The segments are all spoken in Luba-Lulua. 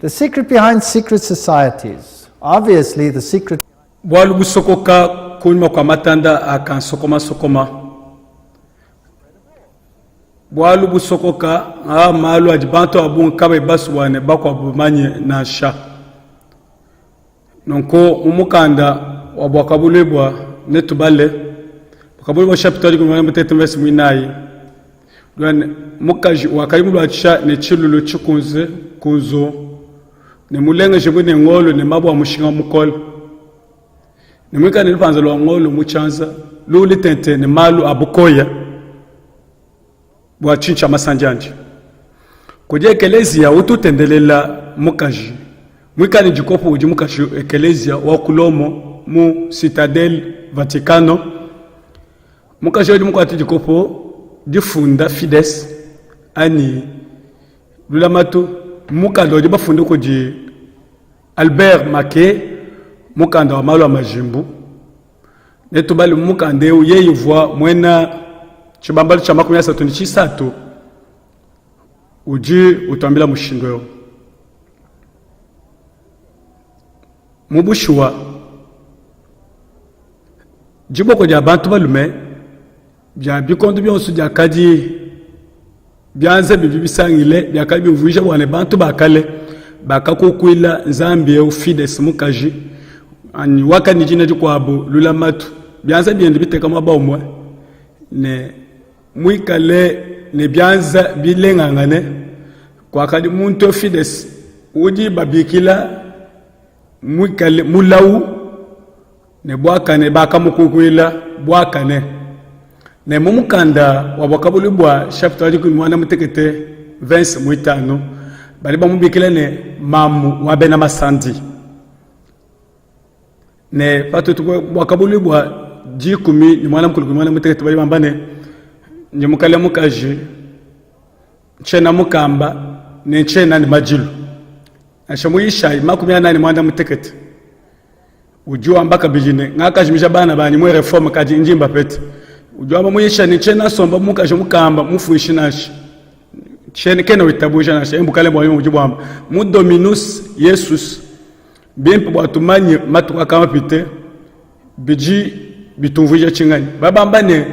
The secret behind secret societies. Obviously, the secret Bualu busokoka kunyima kua matanda a kansokomasokoma. Bualu busokoka aa malu adi bantu ba bungi kabayi basue bua ne bakuabu bamanye nansha. Nunku mu mukanda wa Buakabuluibua netubale Buakabuluibua chapitre wa dikumi mutete mvese muinayi mukaji wakadi muluatshisha ne tshilulu tshikunze kunzu ne mulengejibue ne ngolo ne mabue a mushinga mukole ne muikale ne lupanza lua ngolo mu tshianza luwule tente ne malu a bukoya bua tshinyi tshia masandi andi. Kudi ekeleziya utu utendelela mukaji muikale ne dikopo udi mukaji ekeleziya wa ku Lomo mu Citadelle Vaticano. Mukaji udi mukuate dikopo difunda Fides anyi lulamatu mukanda udi bafunde kudi Albert Maquet, mukanda wa malu a majimbu. Netubale mu mukanda eu, yeye uvua muena tshibambalu tshia 33 udi utuambila mushindu eu. Mu bushuwa, diboko dia bantu balume dia bikondo bionso diakadi bianza bidi bisangile biakadi biumvuija bua ne bantu ba kale bakakukuila nzambi eu Fides mukaji anyi wakadi ne dina dikuabu lulamatu bianza biende biteka muaba umue ne muikale ne bianza bilengangane kuakadi muntu Fides udi babikila muikale mulawu ne buakane bakamukukuila buakane. Ne mu mukanda wa Buakabuluibua bua chapitre wa dikumi muanda mutekete verse muitanu badi bamubikila ne mamu wa bena masandi. Ne patutu Buakabuluibua dikumi ne muanda mukulu muanda mutekete badi bamba ne ndi mukale mukaji ntshiena mukamba ne ntshiena ne madilu. Nansha mu Yishayi 44 muanda mutekete Udi wamba kabidi ne, Ngakajimija bana banyi mu reforme, kadi ndi mbapete. Udi wamba muyisha ne, Tshiena nsomba bu mukaji mukamba mufuishi nansha. Tshiena kena witabuja nansha. Ebu bukale bua nyuma budi buamba mu Dominus Yesus. Bimpe bua tumanye matuku akama mapite bidi bitumvuija tshinganyi. Babamba ne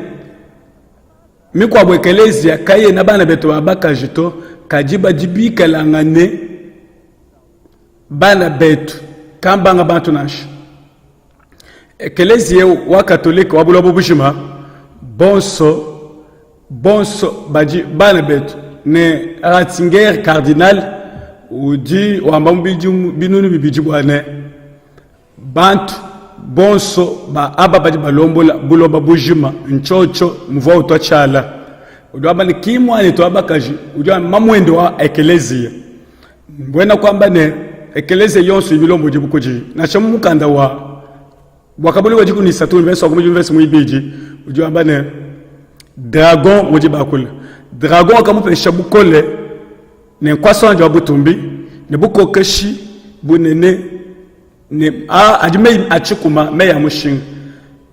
mikuabu ekelezia kayena bana betu ba bakaji to, kadi badi bikalangane Bana betu, kambanga bantu nansha. Ekeleziya eu wa Katolike wa buloba bujima, bonso bonso badi bana betu ne Ratzinger cardinal udi wamba mu bidimu binunu bibidi bua ne bantu bonso ba aba badi balombola buloba bujima ntshotsho muvua utua tshiala udi wamba ne ki muanetu wa bakaji udi wamba mamuende wa ekeleziya Mbuena kuamba ne, ekeleziya yonso idi milombodibue kudi, nansha mu mukanda wa Buakabuluibua dikumi ne isatu mvese wa kumudilu mvese muibidi udi wamba ne, dragon udi bakula. Dragon wakamupesha bukole ne nkuasa wandi wa butumbi ne bukokeshi bunene ne a adi meyi a tshikuma, meyi a mushinga.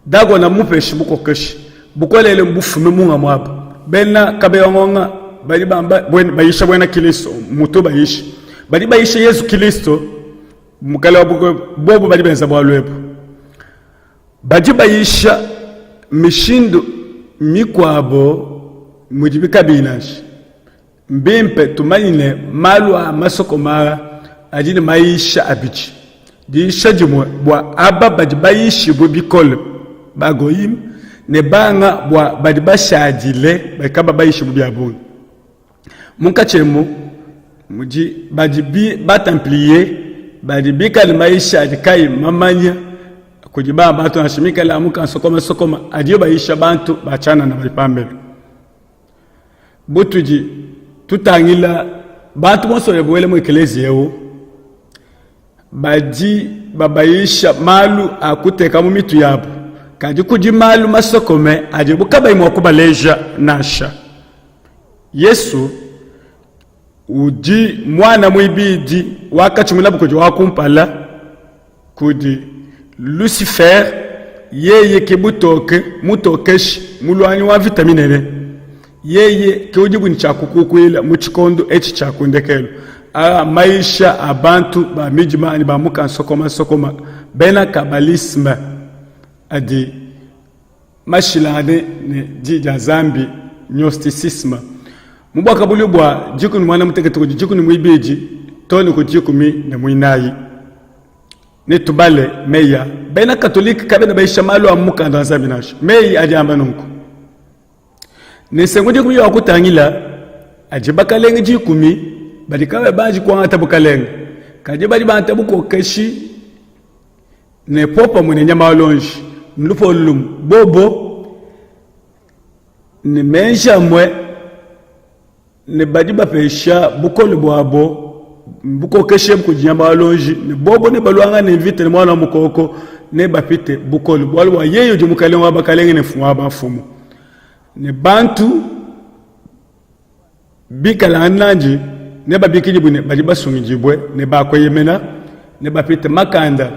Dagona mmupeshe bukokeshi bukolele bufume munga muaba. Bena Kabeya-Ngonga badi bamba bayisha buena Kilisto, mutu bayisha. Badi bayisha Yezu Kilisto, mukale wa bobu badi benza bualu ebu. Badi bayisha mishindu mikuabo mudibi kabiyi nansha. Mbimpe tumanye ne, malu a masokome aa adi ne mayisha abidi. Diyisha dimue bua aba badi bayishibue bikole, ba-goyim, ne banga bua badi bashadile badi kabayi bayishibue bia bungi. Munkatshi emu mudi badi ba-templier badi bikale mayisha adi kayi mamanya kudi banga bantu nansha mikale amu kansokomasokoma adiyo bayisha bantu ba tshianana badi pambelu. Butudi tutangila bantu bonso badi babuela mu ekeleziya eu badi babayisha malu a kuteka mu mitu yabu, kadi kudi malu masokome adibu kabayi mua kubaleja nansha. Yesu udi muana muibidi wakatshimunabu kudi wa kumpala kudi Lucifer, yeye ke butoke mutokeshi mulwanyi wa mvita minene. Yeye ke udi ne tshia kukukuila mu tshikondo etshi tshia ku ndekelu. Aa mmayisha a bantu ba midima anyi ba mu kansokomasokoma, bena Kabbalisme, adi mashilangane ne Diyi dia Nzambi, Gnosticisme. Mu Buakabuluibua bua dikumi ne muanda mutekete kudi dikumi ne muibidi too ne ku dikumi ne muinayi, netubale meyi a bena Katolike kabena bayisha malu a mu Mukanda wa Nzambi nansha. Meyi adi amba nunku. Ne nsengu dikumi ya kutangila adi bakalenge dikumi badi kabayi banji kuangata bukalenge, kadi badi bangata bukokeshi ne popamue ne nyama wa luonji ne lupolu lumue, bobo ne meji amue ne badi bapesha bukole buabo bukokeshi ebu kudi nyama wa luonji, ne bobo nebaluangane mvita ne Muana wa Mukoko, nebapite bukole, bualu bua yeye udi Mukalenge wa bakalenge ne Mfumu wa bamfumu, ne bantu bikalangane nandi nebabikidibue ne badi basungidibue ne ba kueyemena, nebapite makanda.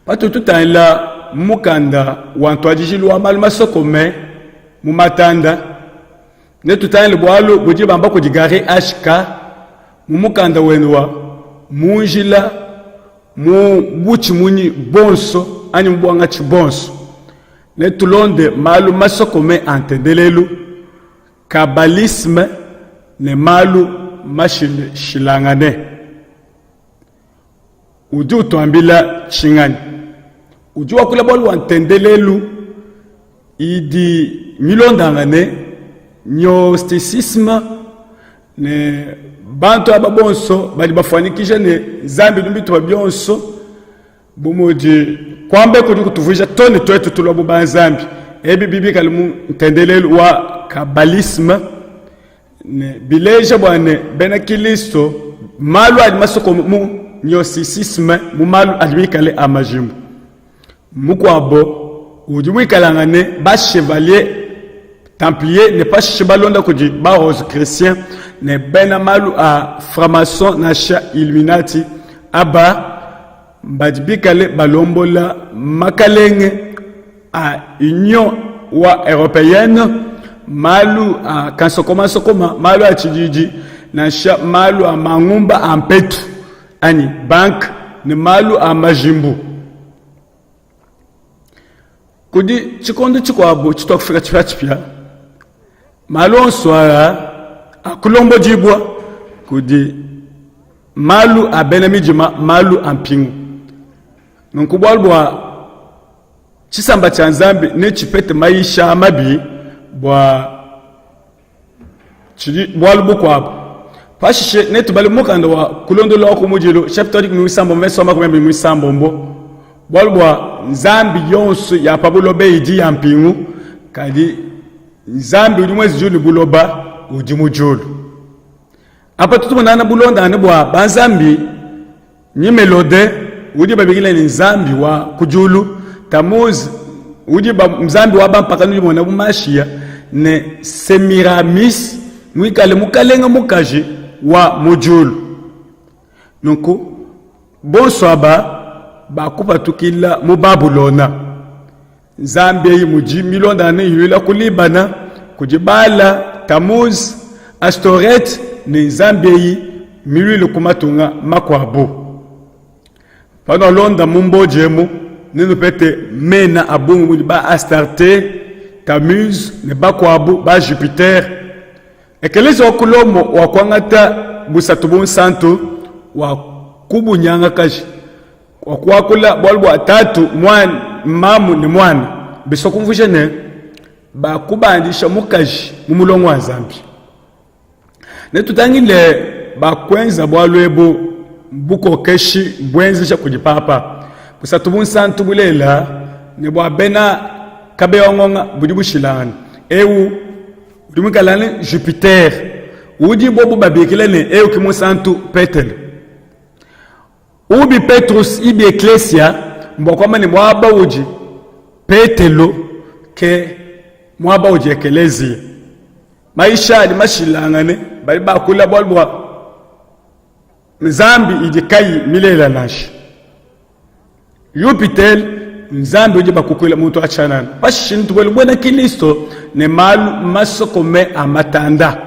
Patudi tutangila mu mukanda wa ntuadijilu wa malu masokome mu matanda, Netutangile bualu budi bamba kudi Gary H. K. mu mukanda wende wa Mu njila mu butshimunyi buonso anyi mu buangatshi buonso. Netulonde malu masokome a ntendelelu, Kabbalisme ne malu mashilashilangane. Udi utuambila tshinganyi? Udi wakula bualu bua ntendelelu idi milondangane, gnosticisme, ne bantu aba bonso badi bafuanyikija ne Nzambi udi mu bitupa bionso, bu mudi kuamba kudi kutuvuija too ne tuetu tulua bu banzambi. Ebi bibikale mu ntendelelu wa kabbalisme ne bileja bua ne bena Kilisto malu adi masokome mu gnosticisme, mu malu adi mikale a majimbu. Mukuabo udi muikalangane ba chevalier templier ne pashishe balonda kudi ba rosicrucien ne bena malu a franc-maçon nansha illuminati, aba badi bikale balombola makalenge a Union wa Europeenne, malu a kansokomasokoma, malu a tshididi, nansha malu a mangumba a mpetu anyi banke ne malu a majimbu. Kudi tshikondo tshikuabu tshituakufika tshipiatshipia, malu onso aa akulombodibua kudi malu a bena midima, malu a mpingu. Nunku bualu bua tshisamba tshia Nzambi netshipete mayisha mabi bua tshidi bualu bukuabu. Pashishe netubale mukanda wa Kulondolola wa kumudilu chapitre 16 verset wa 26, bualu bua nzambi yonso ya pa buloba idi ya mpingu, kadi Nzambi udi muenze diulu ne buloba udi mu diulu. Apa tudi tumonangana bulondangane bua banzambi Nimelode udi babikila ne nzambi wa ku diulu, Tamuz udi ba, nzambi wa bampakano udi mona bu Mashiya, ne Semiramis muikale mukalenge mukaji wa mu diulu. Nunku bonso aba bakupatukila mu Babulona. Nzambi eyi mudi milondangane iyuila ku Libana, kudi Bala, Tamuz, Ashtoreth ne nzambi eyi miluile ku matunga makuabu. Panualonda mu mboji emu, nenupete mena a bungi mudi ba Astarte, Tamuz ne bakuabu ba Jupiter. Ekeleziya wa ku Lomo wakuangata Busatu Bunsantu wa kubunyangakaja wa kuakula bualu bua tatu, muana, mamu ne muana, bisua kumvuija ne bakubandisha mukaji mu mulongo wa Nzambi. Netutangile bakuenza bualu ebu bukokeshi buenzeja kudi papa. Busatu bunsantu bulelela ne bua bena kabewa ngonga budi bushilangana. Eu udi muikale ne Jupiter udi bobu babikila ne eu ki munsantu Petelo. Ubi Petrus ibi Ecclesia mbua kuamba ne muaba udi Petelo ke muaba udi Ekeleziya. Mayisha adi mashilangane, badi bakula bualu bua nzambi idi kayi milelela nansha. Jupiter nzambi udi bakukuila muntu wa tshianana. Pashishe ntubuele buena Kilisto ne malu masokome a matanda.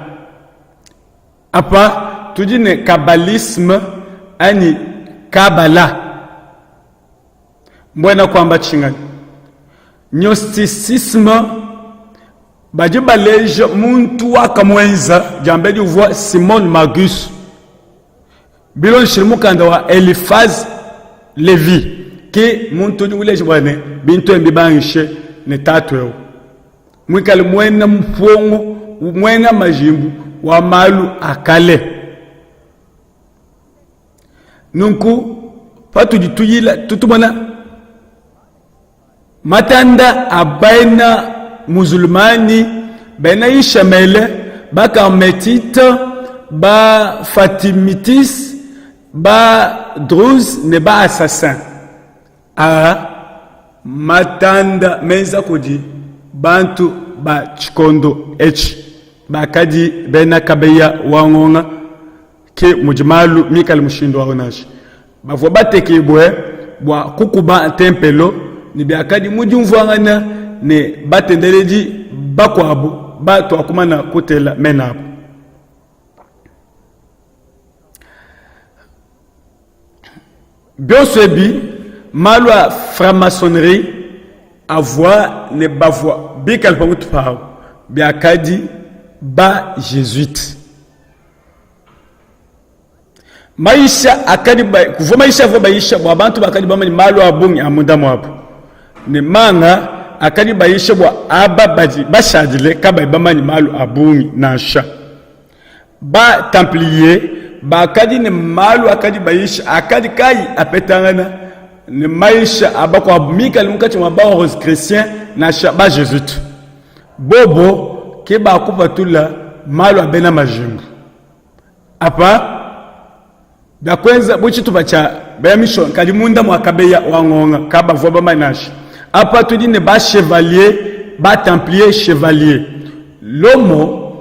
Apa tudi ne kabbalisme anyi Kabbalah. Mbuena kuamba tshinganyi? Gnosticisme badi baleja muntu wakamuenza diambedi uvua Simon Magus. Bilondeshile mukanda wa Eliphaz Levi, ke muntu udi uleja bua ne bintu ebi mbibangishe ne tatu eu muikale muena mupongo, muena majimbu wa malu a kale. Nunku patudi tuyila tutumona matanda a bena muzulmani, bena Ishamele, ba Karmetite, ba Fatimitis, ba Druze ne ba Assassin a matanda menza kudi bantu ba tshikondo etshi bakadi bena kabeya wa ngonga. Ke mudi malu mikale mushindu au nansha. Bavua batekibue bua kukuba ntempelo ne biakadi mu diumvuangana ne batendeledi bakuabu batuakumana kutela mena abu. Bionso ebi malu a franc-maçonnerie avua ne bavua bikale pa mutu pawu biakadi ba Jesuite. Mayisha akadi ba, kuvua mayisha avua bayisha bua bantu bakadi bamanye malu a bungi a munda muabu, ne manga akadi bayisha bua aba badi bashadile kabayi bamanye malu a bungi nansha. Ba Templier bakadi ne malu akadi bayisha akadi kayi apetangana ne mayisha a bakuabu mikale munkatshi mua ba Rosicruciens nansha ba Jesuite. Bobo ke bakupatula malu a bena majimbu apa biakuenza bu tshitupa tshia bena mission kadi munda mua kabeya wa ngonga kabavua bamanye nansha. Apa tudi ne ba chevalier ba templier chevalier Lomo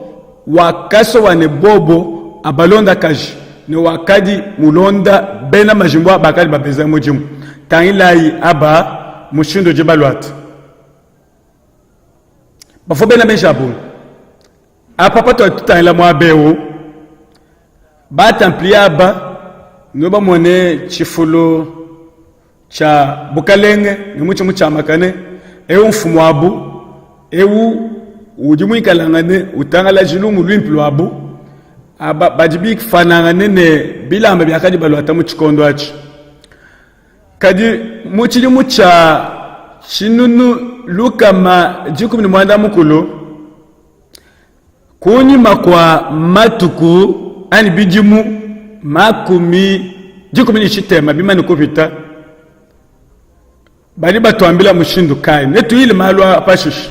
wakasowa ne bobo abalondakaji ne wakadi mulonda bena majimbu bakadi babenza mudimu. Tangilayi aba mushindu udi baluata. Bavua bena meji a bungi. Apa patudi tutangila muaba eu, ba-Templier aba ne bamone tshifulu tshia bukalenge ne mutshi mutshiamakane, eu mfumuabu, eu udi muikalangane utangalaja lumu luimpe luabu. Aba badi bifanangane ne bilamba biakadi baluata mu tshikondo atshi. Kadi mu tshidimu tshia 1060, kunyima kua matuku anyi bidimu 160 bimane kupita, badi batuambila mushindu kayi netuyile malu a pashishe.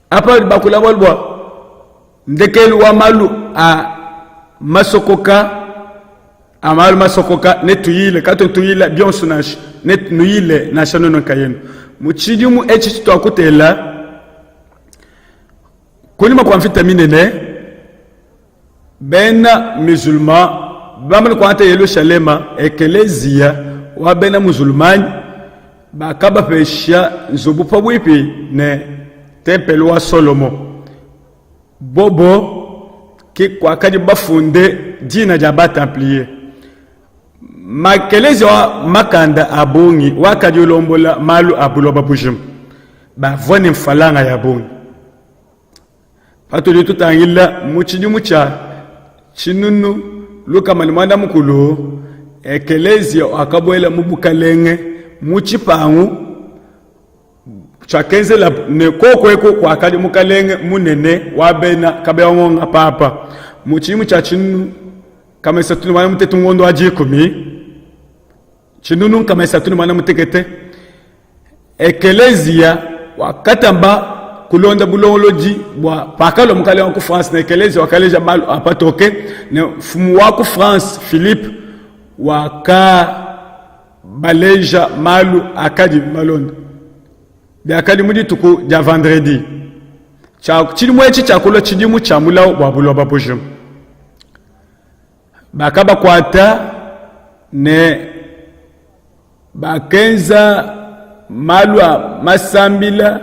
Apa badi bakula bualu bua ndekelu wa malu a masokoka a malu masokoka netuyile katutuyila bionso nansha netuyile nansha nuenu nkayenu mu tshidimu etshi tshituakutela kunyima kua mvita minene bena musulman bamane kuangata Yelushalema ekeleziya wa bena musulmanyi bakabapesha nzubu pabuipi ne tempelo wa Solomo Bobo ke kuakadi bafunde dina dia ba-Templier. Makelezia wa makanda a bungi wakadi ulombola malu a buloba bujima, bavua ne mfalanga ya bungi. Patudi tutangila mu tshidimu tshia 1060, ekelezia wakabuela mu bukalenge mu tshipangu tshiakenzelabu ne koku eku kuakadi mukalenge munene wa bena kabeongonga papa mu tshidimu tshia 1360 ngondo wa dikumi 1361 ekeleziya wakatamba kulonda bulongolodi bua pakalua mukalenge wa ku France ne ekeleziya wakaleja malu a patoke ne mfumu wa ku France Philippe waka baleja malu akadi malonda biakadi mu dituku dia vendredi tshidimu etshi tshiakulua tshidimu tshia mulawu bua buloba bujima bakabakuata ne bakenza malu a masambila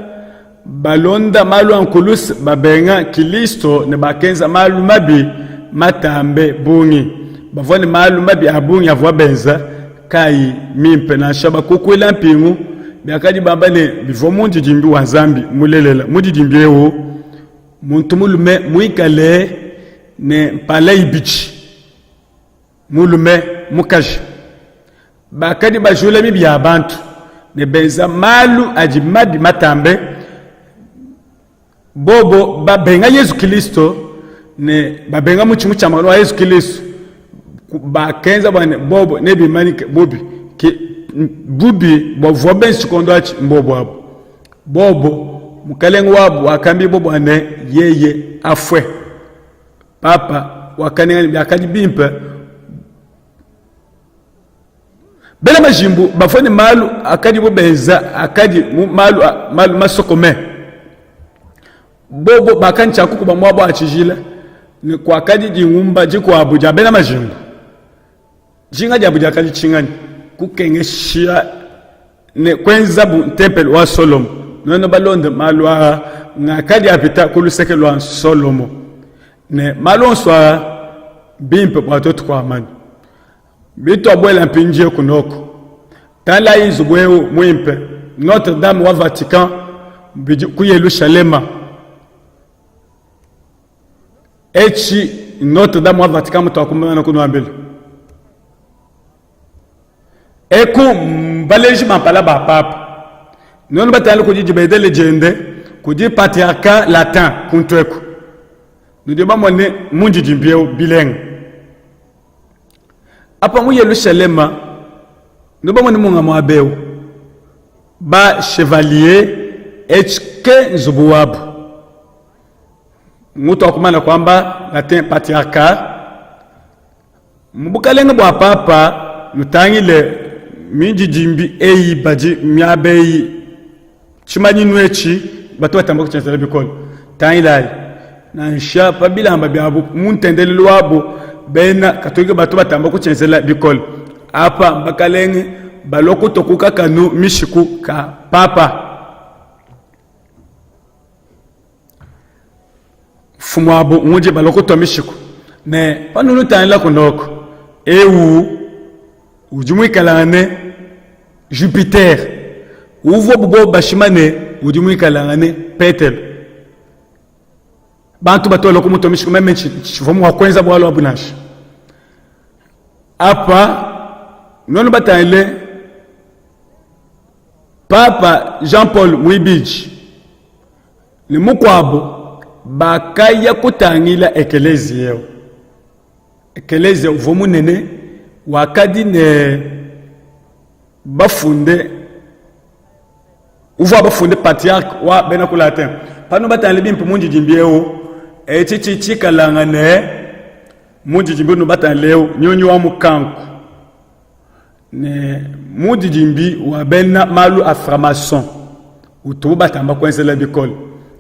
balonda malu a nkuluse babenga Kilisto ne bakenza malu mabi. matambe bungi. Bavua ne malu mabi a bungi avua benza kayi mimpe, nansha bakukuila mpingu. Biakadi bamba ne bivua mundidimbi wa Nzambi mulelela. Mundidimbi eu muntu mulume muikale ne mpala ibidi, mulume mukaji. Bakadi bajula mibi ya bantu ne benza malu adi mabi matambe. Bobo babenga Yezu Kilisto ne babenga mutshi mutshiamakane wa Yezu Kilisto, bakenza bua ne bobo nebimanyike bubi. Ke bubi bavua benza tshikondo atshi mbobo abu. Bobo mukalenge wabu wakambibua bua ne yeye afue. Papa wakanenga ne biakadi bimpe. Bena majimbu bavua ne malu akadibo benza akadi mu malu, malu masokome. Bobo bakantshia kukuba muaba wa tshijila ne kuakadi dingumba dikuabu dia bena majimbu. Dijinga diabu diakadi tshinganyi? Kukengesha ne kuenzabu ntempelo wa Solomo. Nuenu balonde malu aa ngakadi apita ku luseke lua Solomo ne malu onso aa bimpe bua tuetu kuamanya. Bituabuela mpindieu kunoko, tangilayi nzubu eu muimpe, Notre Dame wa Vatican bidi ku Yelushalema. Etshi Notre Dame wa Vatican mutuakumana kunuambila. Eku mbaleji ba mpala ba papa. Nuenu batangile kudi dibedele diende kudi patriarcat latin kuntu eku. Nudi bamone mundidimbi eu bilenga. Apa mu Yelushalema, nubamone munga muaba eu, ba chevalier HK nzubu wabu. Mutu akumana kuamba latin patriarcat. Mu bukalenge bua papa nutangile mindidimbi eyi badi miaba eyi tshimanyinu etshi batu batamba kutshienzela bikole. Tangilayi nansha pa bilamba biabu mu ntendelelu wabu bena katolike batu batamba kutshienzela bikole. Apa bakalenge balua kutua ku kakanu mishiku ka papa. Mfumuabu ngudi balua kutua mishiku ne panudi nutangila kunoko eu udi muikalangane Jupiter uvuabu bobu bashima ne udi muikalangane Petelo. Bantu batu balua kumutua mishiku, meme tshivua mua kuenza bualu abu nansha. Apa nuenu batangile Papa Jean Paul muibidi ne mukuabu bakaya kutangila ekeleziya eu. Ekeleziya uvua munene, wakadi ne bafunde uvua bafunde patriarche wa bena ku latin. Panu batangile bimpe mundidimbi eu, etshi tshikalanga ne mundidimbi unu batangile eu nyunyi wa mukanku ne mundidimbi wa bena malu a franc-maçon utubu batamba kuenzela bikole.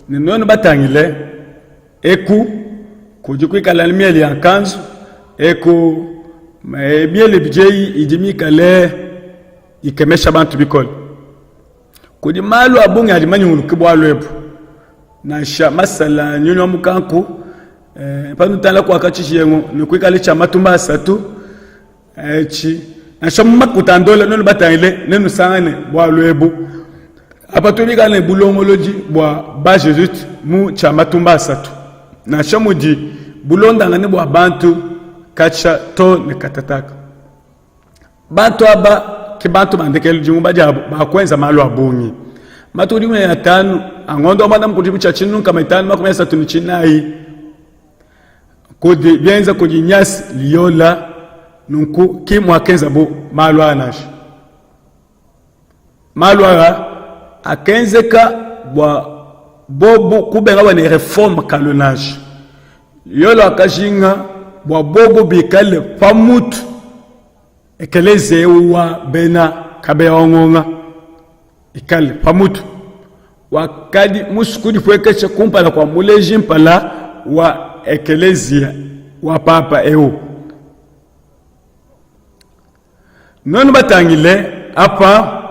Ne nuenu batangile eku kudi kuikala miele ya nkanzu eku miele ibidi eyi idi mikale ikemesha bantu bikole. Kudi malu a bungi adi manyunguluke bualu ebu, nansha masala nyunyi wa mukanku eh, panutala kuaka tshijengu ne kuikale tshia matumba asatu etshi nansha mu makuta a ndola nuenu batangile nenusangane bualu ebu apa tubikala ne bulongolodi bua ba jesuite mu tshia matumba asatu nansha mudi bulondangane bua bantu katshia to ne katataka bantu aba ke bantu ba ndekelu dingumba diabu bakuenza malu a bungi matuku 15 a ngondo wa muanda mukulu tshia tshinunu 534 kudi bienza kudi Ignace Loyola nunku ki muakenzabu malu aa nansha. Malu aa akenzeka bua bobu kubenga bua ne reforme kalu nansha. Loyola wakajinga bua bobu bikale pa mutu ekelezia eu wa bena kabeya wa ngonga ikale pa mutu wakadi musue kudipuekesha kumpala kua muleji mpala wa ekeleziya wa papa eu. Nuenu batangile apa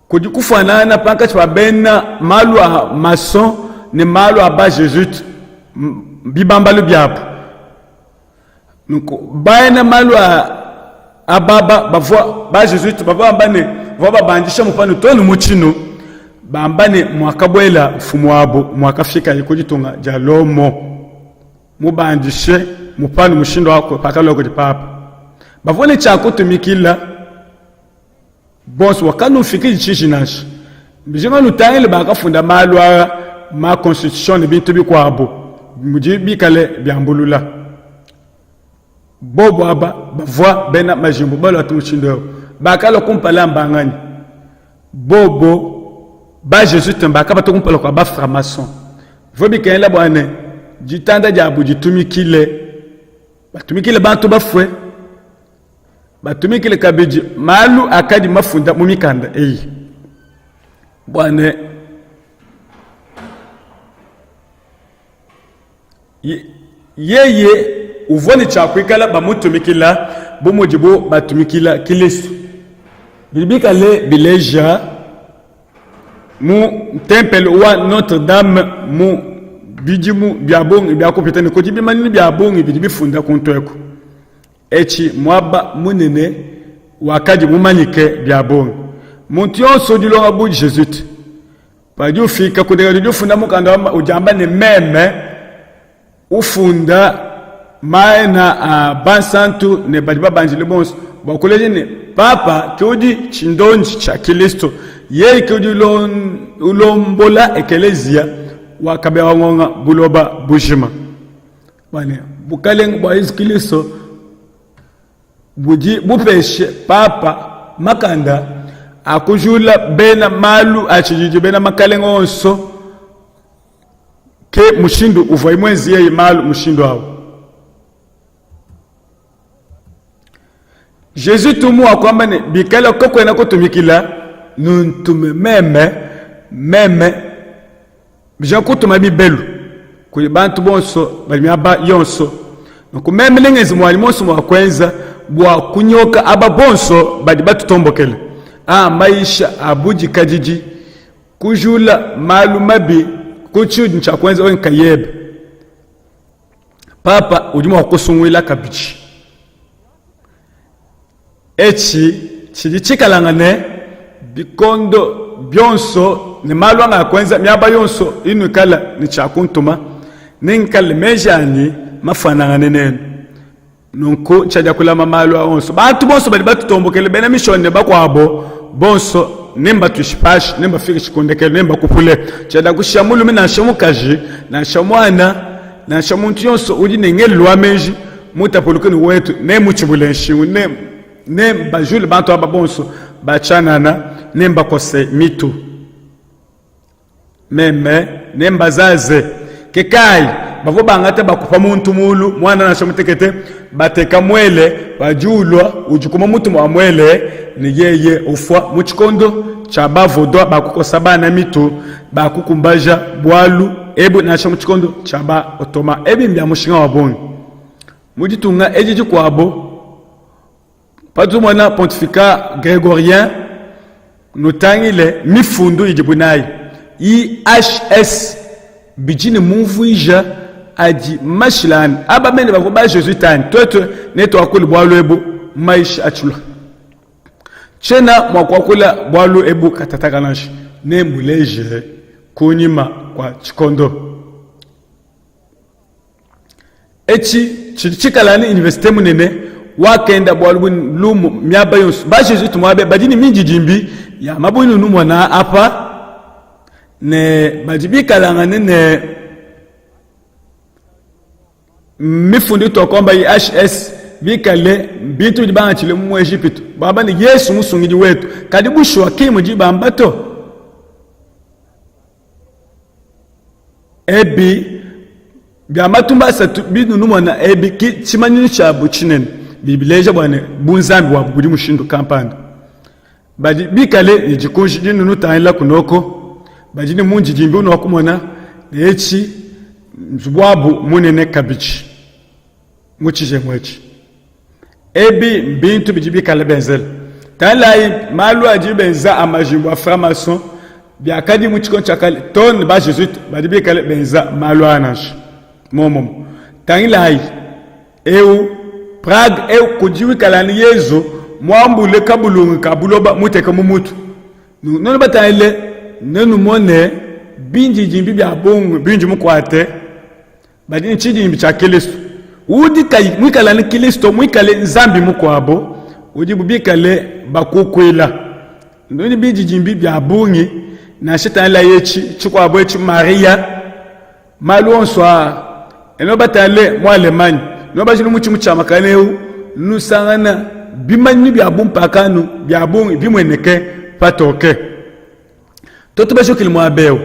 kudi kufuanangana pankatshi pa bena malu a mason ne malu a ba jesuite bibambalu biabu. Nunku bena malu a ababa bavua ba Jesuite bavua bamba ne bavua babandisha mupanu too ne mu tshinu, bamba ne muakabuela mfumu wabu muakafikaye ku ditunga dia Lomo mubandishe mupanu mushindu wa pakalua kudi papa. Bavua ne tshia kutumikila bonso wakanufikidi tshiji nansha. Bijinga nutangile bakafunda malu aa ma constitution ne bintu bikuabu mudi bikale biambulula. Bobu aba bavua bena majimbu balua mushindu eu bakalua kumpala mbanganyi? Bobo ba Jesuite bakabata kumpala kua ba franc-maçon. Bivua bikengela bua ne ditanda diabu ditumikile batumikile bantu bafue batumikile kabidi malu akadi mafunda mu mikanda eyi bua ne yeye uvua ne tshia kuikala bamutumikila bu mudibu batumikila Kilisto. Bidi bikale bileja mu ntempelo wa Notre Dame mu bidimu bia bungi bia kupita ne kudi bimanyinu bia bungi bidi bifunda kuntu eku. Etshi muaba munene wakadi mumanyike bia bungi. Muntu yonso udi ulonga bu Jesuite padi ufika ku udi ufunda mukanda udiamba ne meme ufunda maena a bansantu ne badi babanjile bonso bua kuleja ne papa ke udi tshindondi tshia Kilisto, yeye ke udi ulombola ekeleziya wa kabewa buloba bujima. Bua Bukalenge bua Yezu Kristo budi bupeshe Papa makanda a kujula bena malu a tshididi bena makalenge onso, ke mushindu uvuaye muenze yeye malu mushindu au. Jesus tumu wakuamba ne bikala kakuena kutumikila nuntume meme meme bija kutuma mibelu kudi bantu bonso badi miaba yonso. Nunku meme nengenze muanyi muonso mua kuenza bua kunyoka aba bonso badi batutombokele. A mayisha a budikadidi, kujula malu mabi ku tshiudi ntshia kuenza wewe nkayebe. Papa udi mua kusunguila kabidi. Etshi tshidi tshikalangane bikondo bionso ne malu angakuenza miaba yonso inuikala ne tshia kuntuma, nengikale meji anyi mafuanangane nenu. Nunku tshiadia kulama malu a onso. Bantu bonso badi batutombokele, bena mishonyi ne bakuabo bonso, nembatuishe pashi, nembafikishe ku ndekelu, nembakupule. Tshiadia kushiya mulume nansha mukaji nansha muana nansha muntu yonso udi ne ngelelu wa meji mutapuluke ne wetu, nemutshibule nshingu, ne nembajule bantu aba bonso ba tshianana, nembakose mitu. Meme nembazaze. Ke kayi bavua bangata bakupa muntu mulu, muana nansha mutekete, bateka muele padi ulua udikuma mutu mua muele ne yeye ufua. Mu tshikondo tshia ba-Vaudois bakukosa bana mitu, bakukumbaja bualu ebu nansha mu tshikondo tshia ba-Ottoman. Ebi mbia mushinga wa bungi mu ditunga edi dikuabo. Patumona pontificat gregorien, nutangile mifundu idibu nayi IHS bidi ne mumvuija adi mashilangane. Aba mene bavua ba jesuite anyi? Tuetu netuakule bualu ebu mu maisha atshilua. Tshiena mua kuakula bualu ebu katataka nansha, nembuleje kunyima kua tshikondo. Etshi tshidi tshikala ne universite munene wakenda bualu bu lumu miaba yonso. Ba Jesuite muabe badi ne mindidimbi ya mabue numona apa ne badi bikalangane ne mifundu ituakuamba IHS bikale bintu bidi bangatshile mu Ejipitu bamba ne Yesu musungidi wetu, kadi bushuwa ki mudi bamba to. Ebi bia matumba asatu binunumona ebi ki tshimanyinu tshiabu tshinene bidi bileja bua ne bunzambi buabu budi mushindu kampanda. Badi bikale ne dikunji dinunutangila kunoko, badi ne mundidimbi unuakumona ne etshi nzubu wabu munene kabidi mu tshijengu etshi. Ebi mbintu bidi bikale benzela. Tangilayi malu adi benza a majimbu a franc-maçon biakadi mu tshikondo tshia kale too ne ba jesuite badi bikale benza malu aa nansha muomumue. Tangilayi eu. Prague eu kudi wikala ne Yezu muambule kabulungu ka buloba muteka mu mutu. Nuenu batangile nenumone bindidimbi bia bungi bindi mukuate badi ne tshidimbi tshia Kilisto. Udi kayi muikale ne Kilisto muikale nzambi mukuabo udibu bikale bakukuila. Nudi bindidimbi bia bungi nansha tangila etshi tshikuabo etshi Maria malu onso aa eno batale mu Allemagne no bajila mu tshimu tshia makane eu nusangana bimanyinu bia bumpakanu bia bungi bimueneke patoke. Tuetu bajukile muaba eu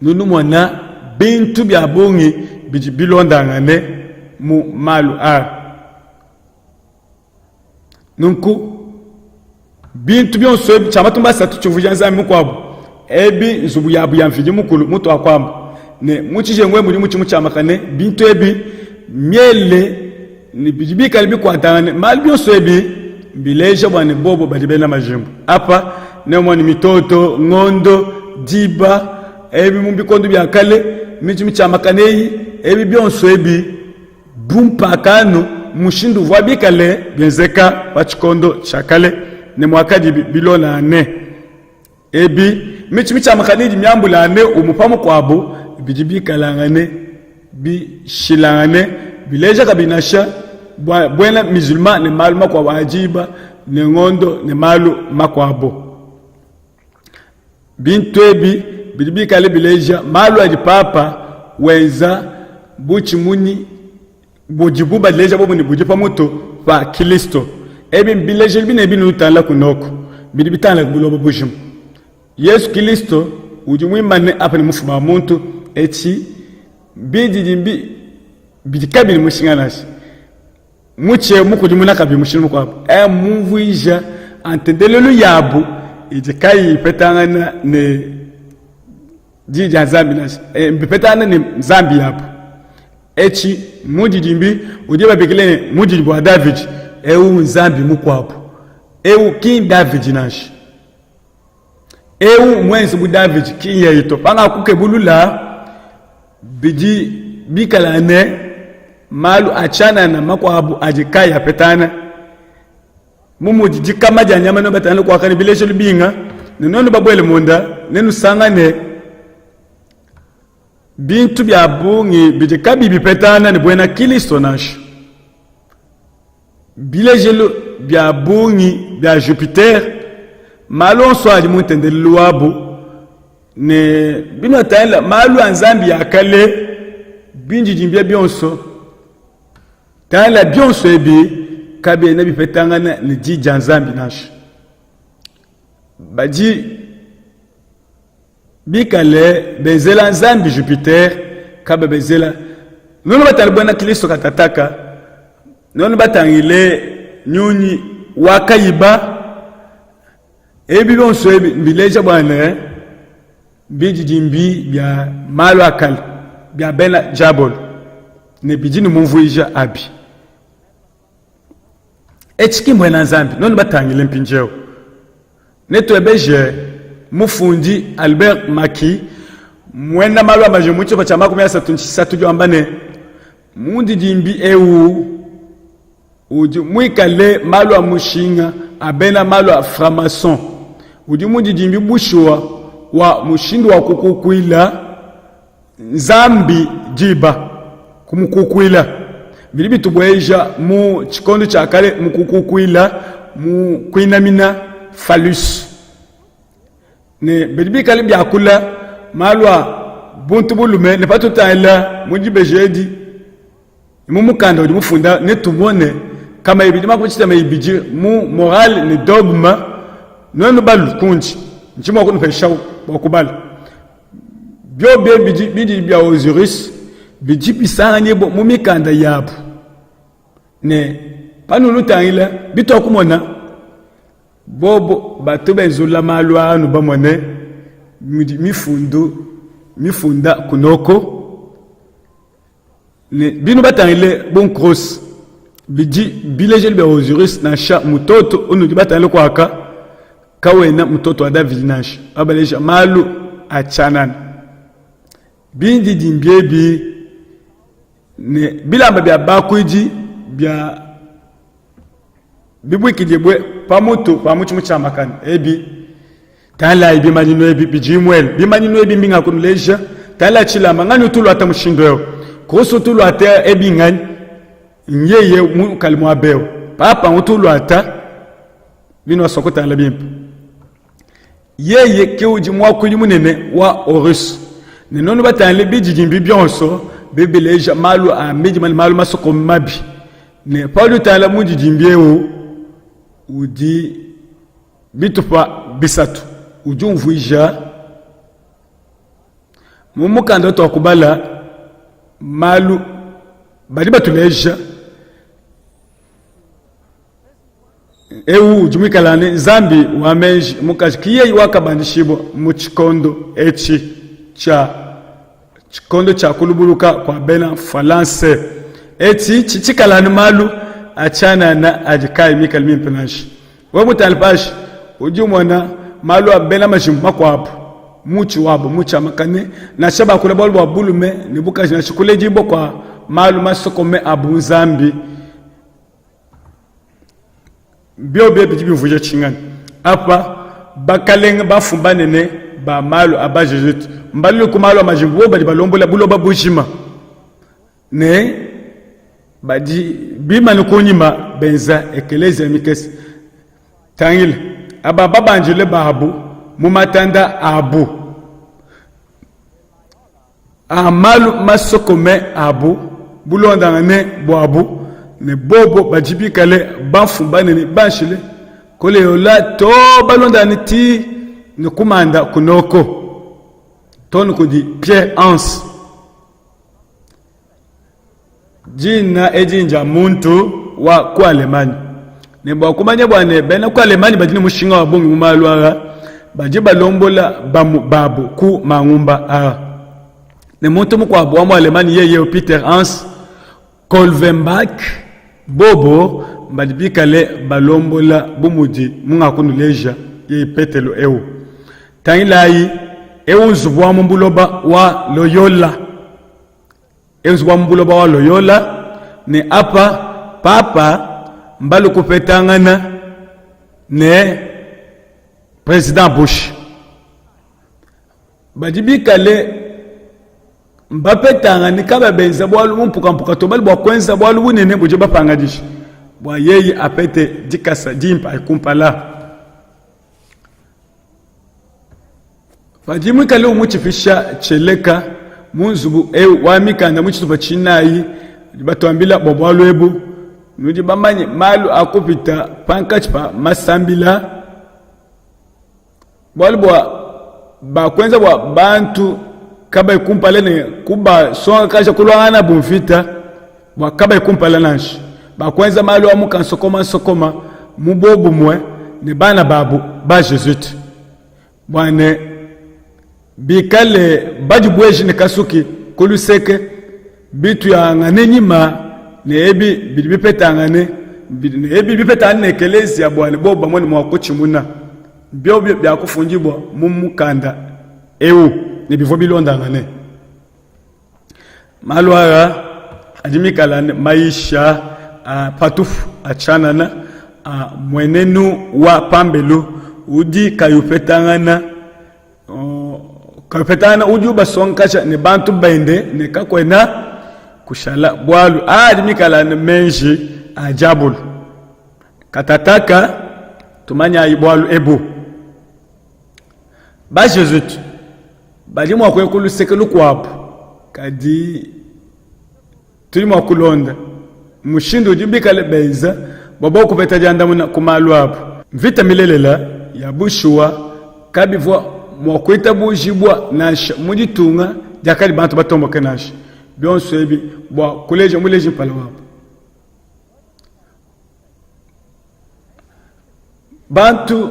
nunumona bintu bia bungi bidi bilondangane mu malu aa. Nunku bintu bionso ebi tshia matumba asatu tshivuija nzambi mukuabu ebi nzubu yabu ya Mvidi Mukulu mutuakuamba ne mu tshijengu mudi mutshi mutshiamakane bintu ebi miele ne bidi bikale bikuatangane malu bionso ebi mbileja bua ne bobo badi bena majimbu apa neumone mitoto ngondo diba ebi mu bikondo bia kale mitshi mitshiamakane eyi ebi bionso ebi bumpakano mushindu uvua bikale bienzeka pa tshikondo tshia kale ne muakadi bilonane ebi mitshi mitshiamakane idi miambulane umue pa mukuabu bidi bikalangane bishilangane bileja kabidi nansha buena musulman ne malu makuabu a diba ne ngondo ne malu makuabu. Bintu ebi bidi bikale bileja malu adi papa wenza bu tshimunyi budibu baleja bobu ne budi pa mutu pa Kilisto. Ebi mbilejelu binene binutangila kunoko bidi bitangila ku buloba bujima. Yesu Kilisto udi muimane apa ne mufuba wa muntu etshi bididimbi bidi kabiyi ne mushinga nansha. Mutshi eu mukudimuna kabidi mushindu mukuabu e mumvuija a ntendelelu yabu idi kayiyi ipetangana ne diyi dia Nzambi nansha e, bipetangana ne nzambi yabu. Etshi mundidimbi udi babikile ne mundidimbi wa Davidi, eu nzambi mukuabu, eu ki Davidi nansha. Eu muenze bu Davidi ki yeye to. Pangakukebulula bidi bikala ne malu a tshianana makuabu adi kayi apetana mu mudi dikama dia nyama ne batangile kuakane bilejelu binga ne nuenu babuele munda nenusangane bintu bia bungi bidi kabiyi bipetana ne buena Kilisto nansha. Bilejelu bia bungi bia Jupiter, malu onso adi mu ntendelelu wabu ne binatangila malu a nzambi ya kale, bindidimbi bionso, tangila bionso ebi kabiena bipetangana ne di dia Nzambi nansha. Badi bikale benzela nzambi Jupiter kababenzela nuenu batangile buena Kristo katataka nuenu batangile nyunyi wa kayiba ebi bionso ebi mbileja bua ne bididimbi bia malu a kale bia bena diabolo ne bidi ne mumvuija abi. Etshi ki mbuena Nzambi. Nuenu batangile mpindieu, netuebeje mufundi Albert Maki, muena malu a majimbu mu tshitupa tshia 33 udi wamba ne, mundidimbi eu udi muikale malu a mushinga a bena malu a franc-maçon udi mundidimbi bushuwa wa mushindu wa kukukuila Nzambi diba kumukukuila bidi bitubueja mu tshikondo tshia kale mu kukukuila mu kuinamina phallus ne bidi bikale biakula malu a buntu bulume ne patutangila mu dibeji edi mu mukanda udi mufunda netumone kama ibidi makumi tshitema ibidi mu morale ne dogme nuenu balu kundi ndi mua kunupeshawu bua kubala Biobi ebi bidi bia Osiris bidi bisanganyibua mu mikanda yabu, ne panulutangila bituakumona bobo batu benzulula malu aa nubamone mudi mifundu mifunda kunoko ne binu batangile bu cross bidi bilejelu bia Osiris nansha mutoto unudi batangile kuaka kawena mutoto wa Davidi nansha babaleja malu a tshianana bindidimbi ebi ne bilamba bia bakuidi bia. Bibuikidibue pa mutu pa mutshi mutshiamakane ebi. Tangilayi bimanyinu ebi bidi imuele. Bimanyinu ebi mbingakunuleja. Tangila tshilamba, nganyi utu uluata mushindu eu? Kuruse utu uluata ebi nganyi? Nyeye mukali muaba eu. Papa utu uluata binuasua kutangila bimpe. Yeye ke udi muakuidi munene wa Horus. Ne nuenu batangile bididimbi bionso bibileja malu a midima ne malu masokome mabi. Ne paudi utangila mudidimbi eu udi bitupa bisatu, udi umvuija mu mukanda utuakubala malu badi batuleja Eu udi muikala ne Nzambi wa meji mukaji ki yeye wakabandishibua mu tshikondo etshi tshia tshikondo tshia kulubuluka kua bena Falanse. Etshi tshikala anu malu a tshianana adi kayi mikale mimpe nansha. Wewe mutangile pashi udi umona malu a bena majimbu makuabu mutshi wabu mutshiamakane, nansha bakula bualu bua bulume ne bukaji, nansha kuledibua kua malu masokome a bunzambi. Biobi bidi biumvuija tshinganyi? Apa bakalenge bamfumu banene ba malu a ba-Jesuite mbalue ku malu a majimbu, bobu badi balombola buloba bujima ne badi bimane kunyima benza ekeleziya mikese. Tangila, aba babandile babu mu matanda abu. A malu masokome abu, bulondangane buabu ne bobo badi bikale bamfumu banene banshile kuleola to balondangane ti ne kumanda kunoko to ne kudi Pierre Hans. Dina edi ndia muntu wa ku Allemagne. Ne bua kumanya bua ne bena ku Allemagne badi ne mushinga wa bungi mu malu aa, badi balombola bamu babu ku mangumba aa. Ne muntu mukuabu wa mu Allemagne yeye Peter Hans Kolvenbach, bobo badi bikale balombola bu mudi mungakunuleja yeye Petelo eu. Tangilayi, eu nzubu wa mu buloba wa Loyola. Nzubu wa mu buloba wa Loyola ne apa papa mbalu kupetangana ne President Bush badi bikale mbapetangane kaba benza bualu mu mpukampuka to, bali bua kuenza bualu bunene budi bapangadije bua yeye apete dikasa dimpe kumpala. Padi muikale umutshipisha tshieleka mu nzubu eu wa mikanda mu tshitupa tshinayi, badi batuambila bua bualu ebu. Nudi bamanye malu a kupita pankatshi pa masambila, bualu bua bakuenza bua bantu kabayi kumpala ne kubasongakaja kuluangana bu mvita bua kabayi kumpala nansha. Bakuenza malu a mu kansokoma nsokoma mu buobumue ne bana babu ba Jesuite. Bua ne bikale badibueje ne kasuki ku luseke, bituyangane nyima ne ebi bidi bipetangane ne ebi bipetangane ne ekeleziya, bua ne bobu bamone mua kutshimuna biobi biakufundibua mu mukanda eu ne bivua bilondangane. Malu aa adi mikale mayisha a patupu a tshianana a mmuenenu wa pambelu udi kayi upetangana kayi upetangana udi ubasongakaja ne bantu bende ne kakuena kushala bualu. Aa adi mikale meji a diabolo. Katataka tumanyayi bualu ebu. Ba-Jesuite badi mua kuya ku luseke lukuabu, kadi tudi mua kulonda mushindu udi bikale benza bua bobu kupeta diandamuna ku malu abu. Mvita milelela ya bushuwa kabivua mua kuitabujibua nansha mu ditunga diakadi bantu batomboke nansha. Bionso ebi bua kuleja muleji mpala wabu. Bantu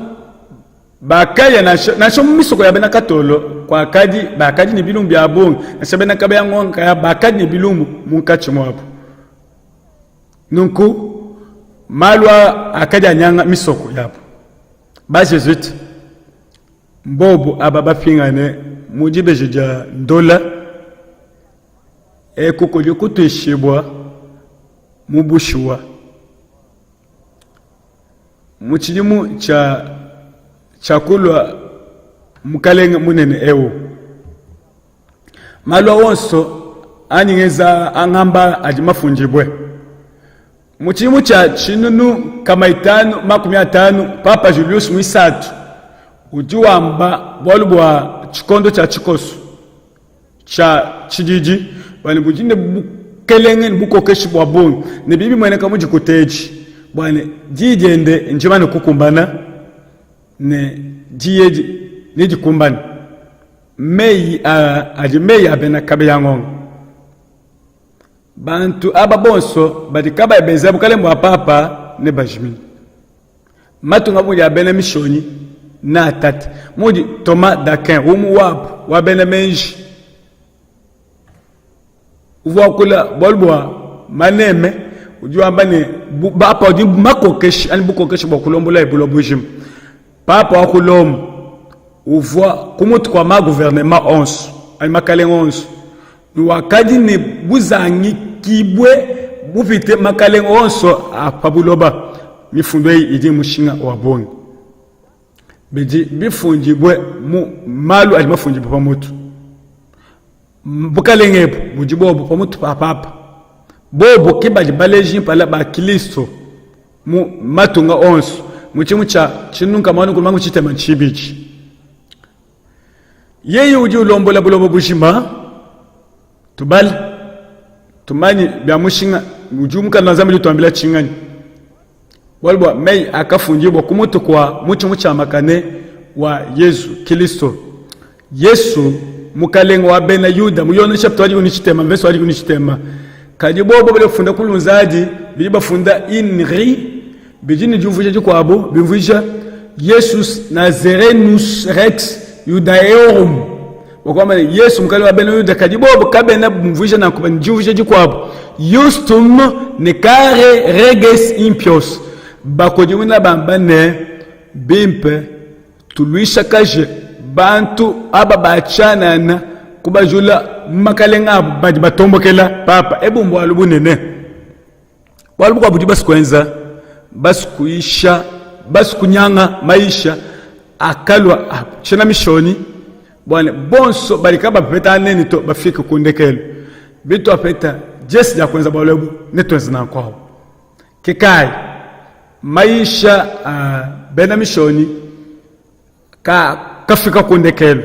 bakaya nansha, nansha mu misoko ya bena Katolo kuakadi bakadi ne bilumbu bia bungi, nansha bena Kabeya Ngonkaya bakadi ne bilumbu munkatshi muabu. Nunku malu aa akadi anyanga misoko yabu. Ba Jesuite mbobu aba bapingane mu dibeji dia ndola eku kudi kutuishibua mu bushuwa. Mu tshidimu tshia tshiakulua mukalenge munene eu, malu a onso andi ngenza angamba adi mafundibue. Mu tshidimu tshia 1550, Papa Julius muisatu udi wamba bualu bua tshikondo tshia tshikoso tshia tshididi bua ne budi ne bukelenge ne bukokeshi bua bungi ne bidi bimueneka mu dikuta edi bua ne diyi diende ndimane kukumbana ne diyi edi nedikumbane. Meyi aa adi meyi a bena Kabeya-Ngonga. Bantu aba bonso badi kabayi benza bukalenge bua papa nebajimine. Matunga bu mudi a bena Mishonyi neatate, mudi Thomas d'Aquin, umue wabu wa bena meji uvua wakula bualu bua maneme, udi wamba ne, papa udi makokeshi anyi bukokeshi bua kulombola buloba bujima. Papa wa ku Lomo uvua ku mutu kua ma guvernema onso anyi makalenge onso ne wakadi ne buzangikibue bupite makalenge onso a pa buloba. Mifundu eyi idi ne mushinga wa bungi. Bidi bifundibue mu malu adi mafundibue pa mutu. Bukalenge ebu budi bobu pa mutu pa papa. Bobu ke badi baleji mpala ba Kristo mu matunga onso mu tshimu tshia tshinunka muanu kumangu tshitema tshibidi. Yeye udi ulombola buloba bujima. Tubale tumanye bia mushinga udi mukanda wa Nzambi udi utuambila tshinganyi. Bualu bua meyi akafundibua ku mutu kua mutshi mutshiamakane wa Yezu Kilisto. Yesu mukalenge wa bena Yuda mu Yone chapitre wa dikumi ne tshitema mvese wa dikumi ne tshitema. Kadi bobo badi bafunda ku lunzadi bidi bafunda INRI bidi ne diumvuija dikuabu bimvuija Yesus Nazarenus Rex Judaeorum wakuamba ne Yesu mukalenge wa bena Yuda. Kadi bobo kabena bumvuija nanku ne diumvuija dikuabu Justum necare reges impios bakudimuna bamba ne bimpe Tuluishakaje bantu aba ba tshianana kubajula mu makalenga abu badi batombokela papa. Ebu mbualu bunene. Bualu bukuabu budi basu kuenza, basu kuyisha, basu kunyanga mayisha akalua a tshiena mishonyi bua ne bonso badi kabapeta neni to bafike ku ndekelu. Bituapeta diesi dia kuenza bualu ebu netuenze nanku awu. Ke kayi mayisha a bena mishonyi ka kafika ku ndekelu.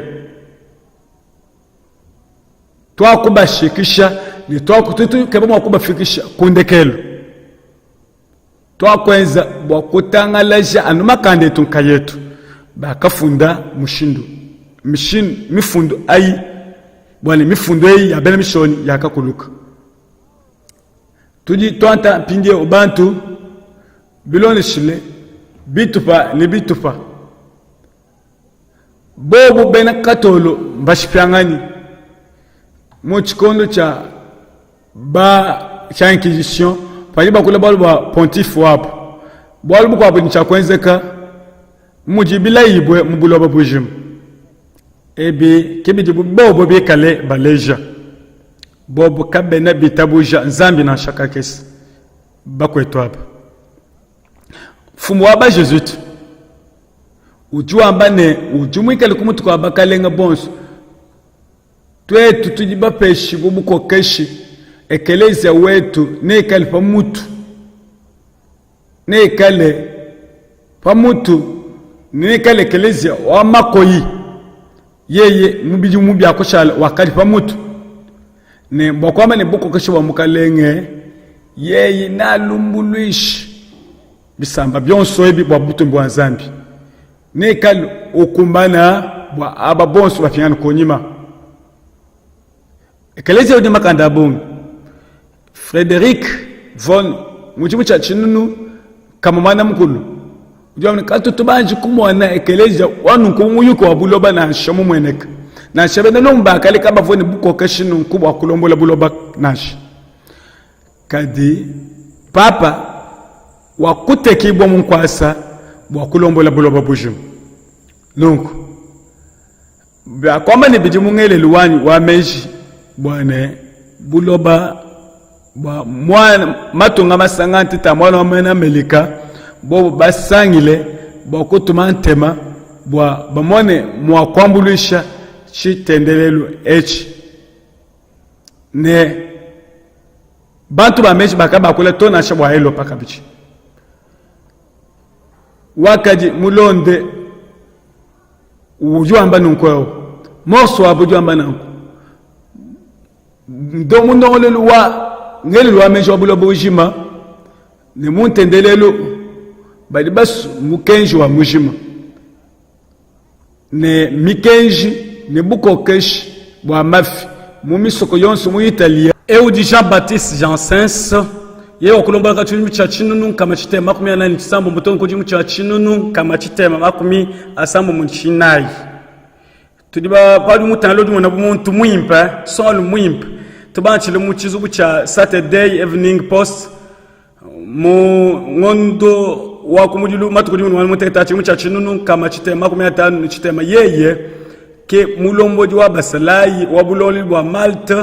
Tuakubashikisha ne tuakeba mua kubafikisha ku ndekelu. Tuakuenza bua kutangalaja anu makanda etu nkayetu. Bakafunda mushindu mishindu mifundu ayi bua ne mifundu eyi ya bena mishonyi yakakuluka. Tudi tuanta mpindieu bantu bilondeshile bitupa ne bitupa. Bobu bena Katolo mbashipianganyi mu tshikondo tshia ba tshia Inquisition padi bakula bualu bua pontife wabu. Bualu bukuabu ne tshia kuenzeka mudi bilayibue mu buloba bujima. Ebi ke bidibu bobu bikale baleja. Bobu kabena bitabuja Nzambi nansha kakese. Bakuetu aba, mfumu wa ba-Jesuite udi wamba ne, udi muikale ku mutu kua bakalenge bonso. Tuetu tudi bapeshibue bukokeshi, ekeleziya wetu neikale pa mutu, neikale pa mutu, neikale ekeleziya wa makoyi. Yeye mu bidimu bia kushala wakadi pa mutu ne bua kuamba ne bukokeshi bua mukalenge, yeye nalumbuluishe bisamba bionso ebi bua butumbi bua Nzambi, neikale ukumbana bua aba bonso bapingane kunyima. Ekeleziya udi makanda a bungi. Frederick von mu tshimu tshia tshinunu kamumana mukulu udi wamba ne katutu banji kumona ekeleziya wa nunku mu muyuki wa buloba nansha mumueneka nansha bena Lomo ba kale kabavua ne bukokeshi nunku bua kulombola buloba nansha. Kadi papa wakutekibua mu nkuasa bua kulombola buloba bujima. Nunku Biakuamba ne bidi mu ngelelu wanyi wa meji bua ne buloba bua muana matunga masanga ntita muana wa muena Amelika Bobu basangile bua kutuma ntema bua bamone mua kuambuluisha tshitendelelu etshi ne bantu ba meji bakabakula to nansha bua Elopa kabidi. Wakadi mulonde udi wamba nunku eu Morse wabu udi wamba nanku mu ndongoluelu wa ngelelu wa meji wa buloba bujima ne mu ntendelelu badi basu mukenji wa mujima ne mikenji ne bukokeshi bua mafi mu misoko yonso mu Italia. Eu udi Jean-Baptiste Janssens, yeye wakulombola tshidimu tshia 1646 too ne ku tshidimu tshia 1694. Tudi ba padi mutangila udi mona bu muntu muimpe, nsongalume muimpe. Tubantshile mu tshizubu tshia Saturday Evening Post mu ngondo wa kumudilu matuku dimi ne mutekete tshidimu tshia 1656 yeye ke mulombodi wa basalayi wa bulongolodi bua Malte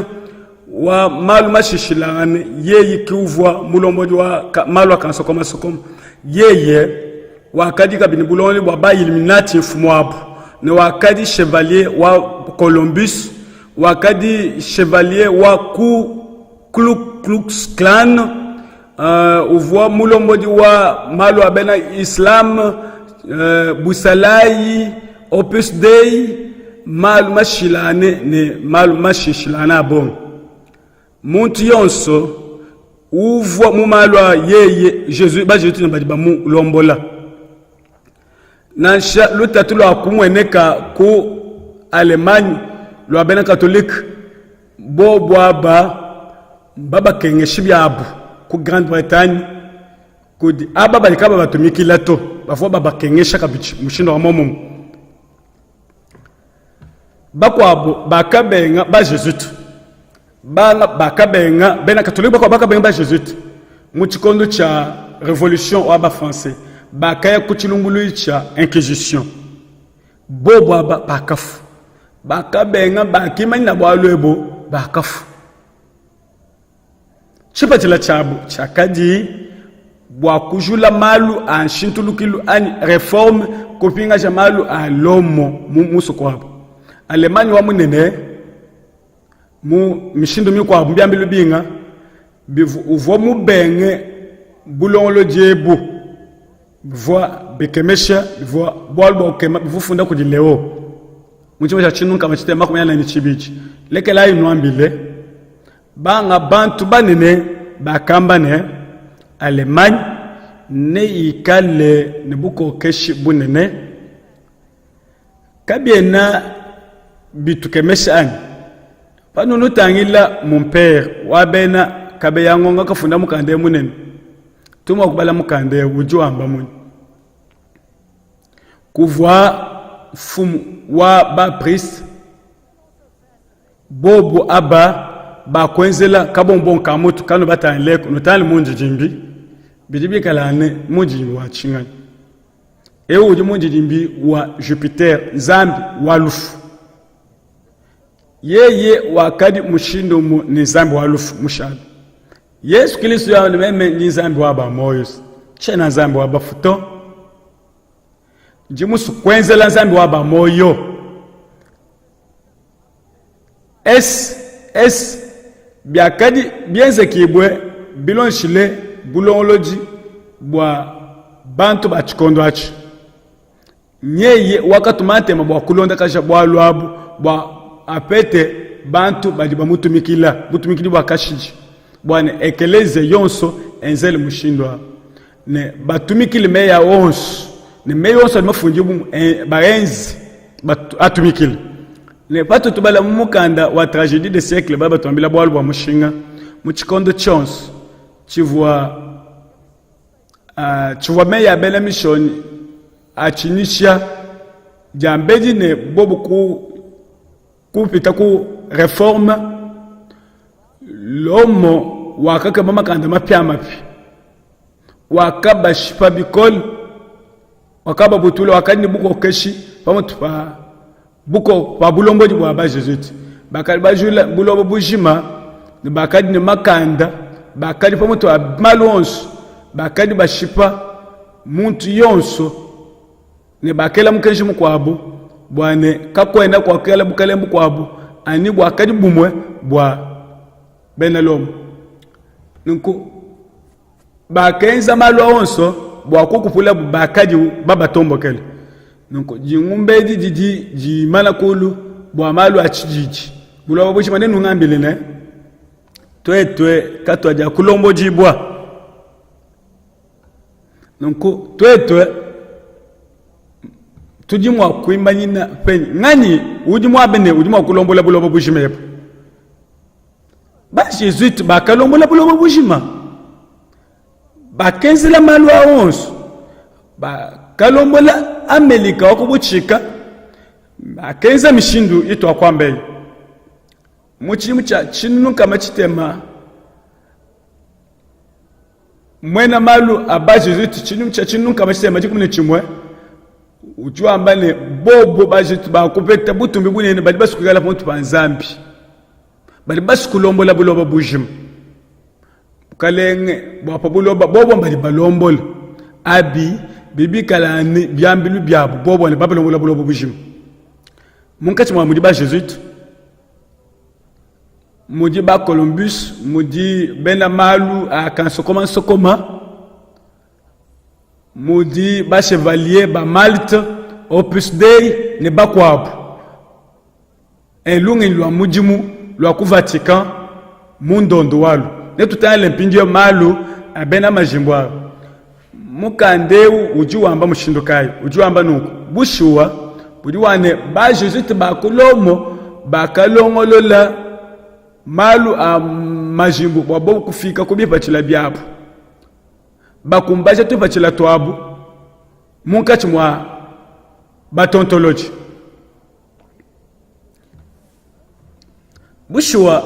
wa malu mashishilangane yeye ke uvua mulombodi wa malu a kansokomasokoma yeye wakadi kabidi bulongolodi bua ba Illuminati mfumuabu ne wakadi chevalier wa Columbus wakadi chevalier wa ku Ku Klux Klan uh, uvua mulombodi wa malu a bena Islam uh, busalayi Opus Dei malu mashilane ne malu mashishilane a bungi. Muntu yonso uvua mu malu a yeye Jesus ba Jesus badi bamulombola. Nansha lutatu lua kumueneka ku Allemagne lua bena Katolike Bobu aba mbabakengeshi biabu ku Grande-Bretagne kudi aba badi kababatumikila to, bavua babakengesha kabidi mushindu wa muomumue. Bakuabu bakabenga ba-Jesuite, banga bakabenga bena Katolike, bakuabu bakabenga ba-Jesuite mu tshikondo tshia Revolution wa ba-Français, bakaya ku tshilumbuluidi tshia Inquisition. Bobu aba bakafua, bakabenga, bakimanyina bualu ebu, bakafua. Tshipatshila tshiabu tshiakadi bua kujula malu a nshintulukilu anyi reforme, kupingaja malu a Lomo mu musoko wabu. Allemagne wa munene mu mishindu mikuabu, mu biambilu binga, uvua mubenge bulongolodi ebu. Bivua bikemesha, bivua bualu bua kukema, bivua bifunda kudi Leo mu tshidimu tshia 1442. Lekelayi nnuambile, banga bantu banene bakamba ne, Allemagne neikale ne bukokeshi bunene. Kabiena bitukemesha anyi? Panunutangila mumpere wa bena Kabeya-Ngonga kafunda mukanda eu munene, tudi mua kubala mukanda eu udi wamba munyi? Kuvua mfumu wa bapriste, bobu aba bakuenzela kabombon ka mutu kanubatangileku, nutangile mundidimbi, bidi bikalangane mundidimbi wa tshinganyi? Eu udi mundidimbi wa Jupiter, nzambi wa lufu. Yeye wakadi mushindu umu ne nzambi wa lufu mushale. Yesu Kristo yawe ne meme ndi nzambi wa ba muoyo, tshiena nzambi wa bafu to. Ndi musu kuenzela nzambi wa ba muoyo. S S biakadi bienzekibue bilonshile bulongolodi bua bantu ba tshikondo atshi. Nyeye wakatuma ntema bua kulondakaja bualu abu bua apete bantu badi bamutumikila butumikidi bua kashidi, bua ne ekeleziya yonso enzele mushindu awu ne batumikile meyi a onso ne meyi onso adi mafundibue eh, baenze atumikile. Ne patu tubala mu mukanda wa Tragedie de siècle baba batuambila bualu bua mushinga mu tshikondo tshionso tshivua tshivua meyi a bena mishonyi atshinyisha diambedi ne bobu ku kupita ku reforme Lomo wakakeba makanda mapiamapia, wakabashipa bikole, wakababutula, wakadi ne bukokeshi pamutu pa buko pa bulombodi bua ba-Jesuite. Bakadi bajula buloba bujima ne bakadi ne makanda, bakadi pamutu pa malu onso, bakadi bashipa. muntu yonso ne bakela mukenji mukuabu bua ne kakuena kuakela bukalenge bukuabu ani buakadi bumue bua bena Lomo. Nunku bakenza malu a onso bua kukupulabu bakadi babatombokele. Nunku dingumba edi didi dimana kulu bua malu a tshididi buloba bujima. Nenungambile ne, tuetue katuadia kulombodibua. Nunku tuetue tudi mua kuimanyina penyi? Nganyi udi muambe ne udi mua kulombola buloba bujima ebu? Ba-Jesuite bakalombola buloba bujima, bakenzela malu a onso, bakalombola Amelika wa ku butshika, bakenza mishindu ituakuamba eyi. Mu tshidimu tshia 60 muena malu a ba-Jesuite tshidimu tshia 61 udi wamba ne, bobo ba-Jesuite bakupeta butumbi bunene, badi basue kuikala pa mutu pa Nzambi, badi basue kulombola buloba bujima. Bukalenge bua pa buloba bobo badi balombola, abi bibikala ne biambilu biabu bobo ne babalombola buloba bujima. Munkatshi mua mudi ba-Jesuite mudi ba Columbus, mudi bena malu a kansokoma nsokoma, mudi ba chevalier ba Malte, Opus Dei ne bakuabu. E, lungenyi lua mudimu lua ku Vatican mu ndondo walu. Netutangile mpindieu malu a bena majimbu aba. Mukanda eu udi wamba mushindu kayi? Udi wamba nunku, Bushuwa, budi wa ne, ba-Jesuite ba ku Lomo bakalongolola malu a majimbu bua bobu kufika ku bipatshila biabu, bakumbaja tupatshila tuabu munkatshi mua batontolodi. Bushuwa,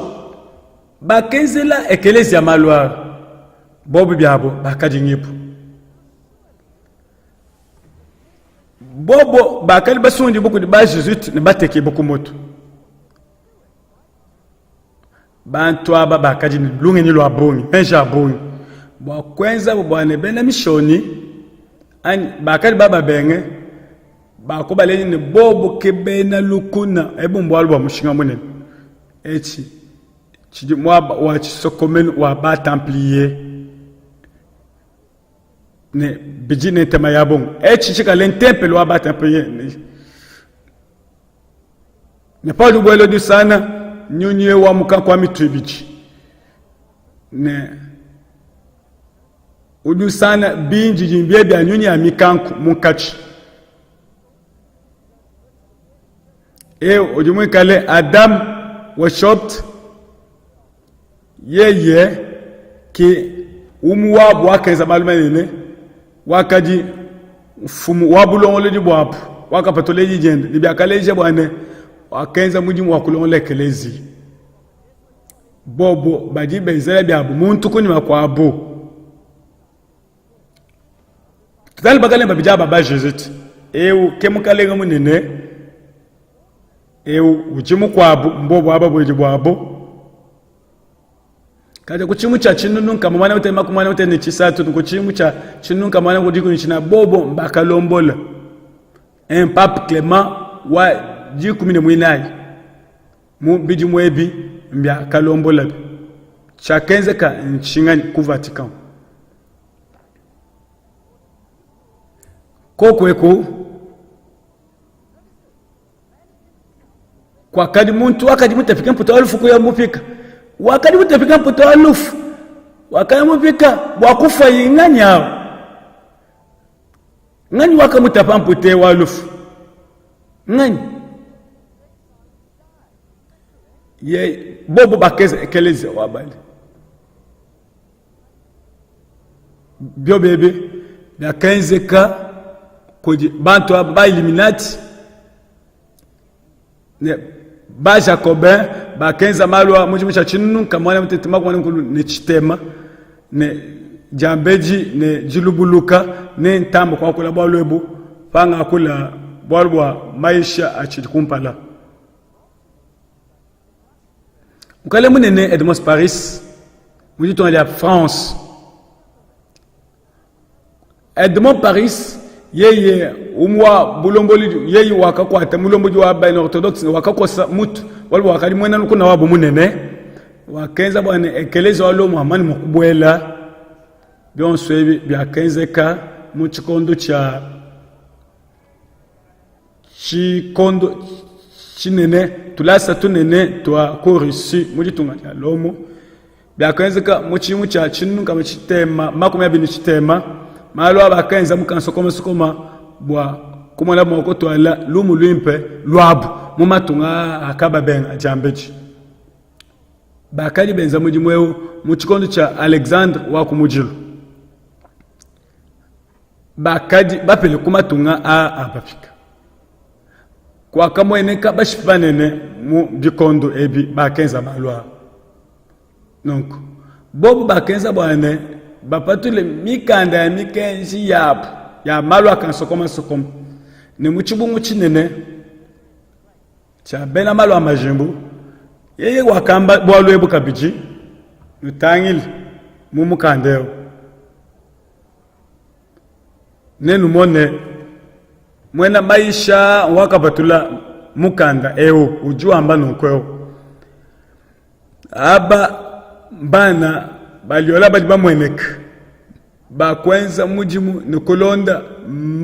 bakenzela ekeleziya malu aa, bobu biabo bakadingibu. Bobo bakadi basungudibue kudi ba-Jesuite ne batekibue ku mutu. Bantu aba bakadi ne lungenyi lua bungi, meji a bungi bua kuenzabu bua ne bena mishonyi anyi bakadi bababenge bakubaleje ne bobu ke bena lukuna. Ebu mbualu bua mushinga munene. Etshi tshidi muaba wa tshisokomenu wa ba Templier ne bidi ne ntema ya bungi. Etshi tshikale ntempelo wa ba Templier ne paudi ubuela udi usana nyunyi wa mukanku wa mitu ibidi ne udi usana bindidimbi bia nyunyi ya mikanku munkatshi. Eu udi muikale Adam Weishaupt, yeye ke umue wabu wakenza malu manene, wakadi mfumu wa bulongolodi buabu, wakapatula di diende ne biakaleja bua ne wakenza mudimu wa kulongolola ekeleziya. Bobo badi benzela biabu muntu kunyima kuabu. Tutale bakalenge babidi aba ba Jesuite. Eu ke mukalenge munene, eu udi mukuabu, mbobu aba buedi buabu. Kadi ku tshimu tshia 1893 ku tshimu tshia 1814 bobo bakalombola un pape Clement wa 14 mu bidimu ebi mbiakalombolabi. Tshiakenzeka ntshinganyi ku Vatican? Koku eku kuakadi muntu wakadi mutapike mputa wa lufu kuya mupika, wakadi mutapike mputa wa lufu wakaya mupika bua kufua nganyi awu? Nganyi wakamutapa mputa wa lufu? Nganyi? Ye bobo bakeza ekelezia wa bali biobi ebi biakenzeka kudi bantu aba ba Illuminati ne ba Jacobin bakenza malu a mudimu tshia tshinunka muana mutete makuana mukulu ne tshitema ne diambedi ne dilubuluka ne ntamba kuakula bualu ebu pangakula bualu bua mayisha atshidi kumpala. Mukalenge munene Edmond Paris mu ditunga dia France. Edmond Paris yeye umue wa bulombodi, yeye wakakuata mulombodi wa bena Orthodoxe wakakosa mutu bualu wakadi muena lukuna wabu munene, wakenza bua ne ekeleziya wa Lomo amane mua kubuela. Bionso ebi biakenzeka mu tshikondo tshia tshikondo tshinene tulasa tunene tua ku Russie mu ditunga dia Lomo. Biakenzeka mu tshidimu tshia 1620. Malu aa bakenza mu kansokomasokoma bua kumona mua kutuala lumu luimpe luabu mu matunga akababenga diambedi. Bakadi benza mudimu eu mu tshikondo tshia Alexandre wa kumudilu. Bakadi bapele ku matunga aa a bapika. Kuakamueneka bashipi banene mu bikondo ebi bakenza malu aa. Nunku bobu bakenza bua ne bapatule mikanda ya mikenji yabu ya malu a kansokomasokoma ne mu tshibungu tshinene tshia bena malu a majimbu. Yeye wakamba bualu ebu kabidi, nutangile mu mukanda eu nenumone muena mayisha wakapatula mukanda eu udi wamba nunku eu aba mbana baliola badi bamueneka bakuenza mudimu ne kulonda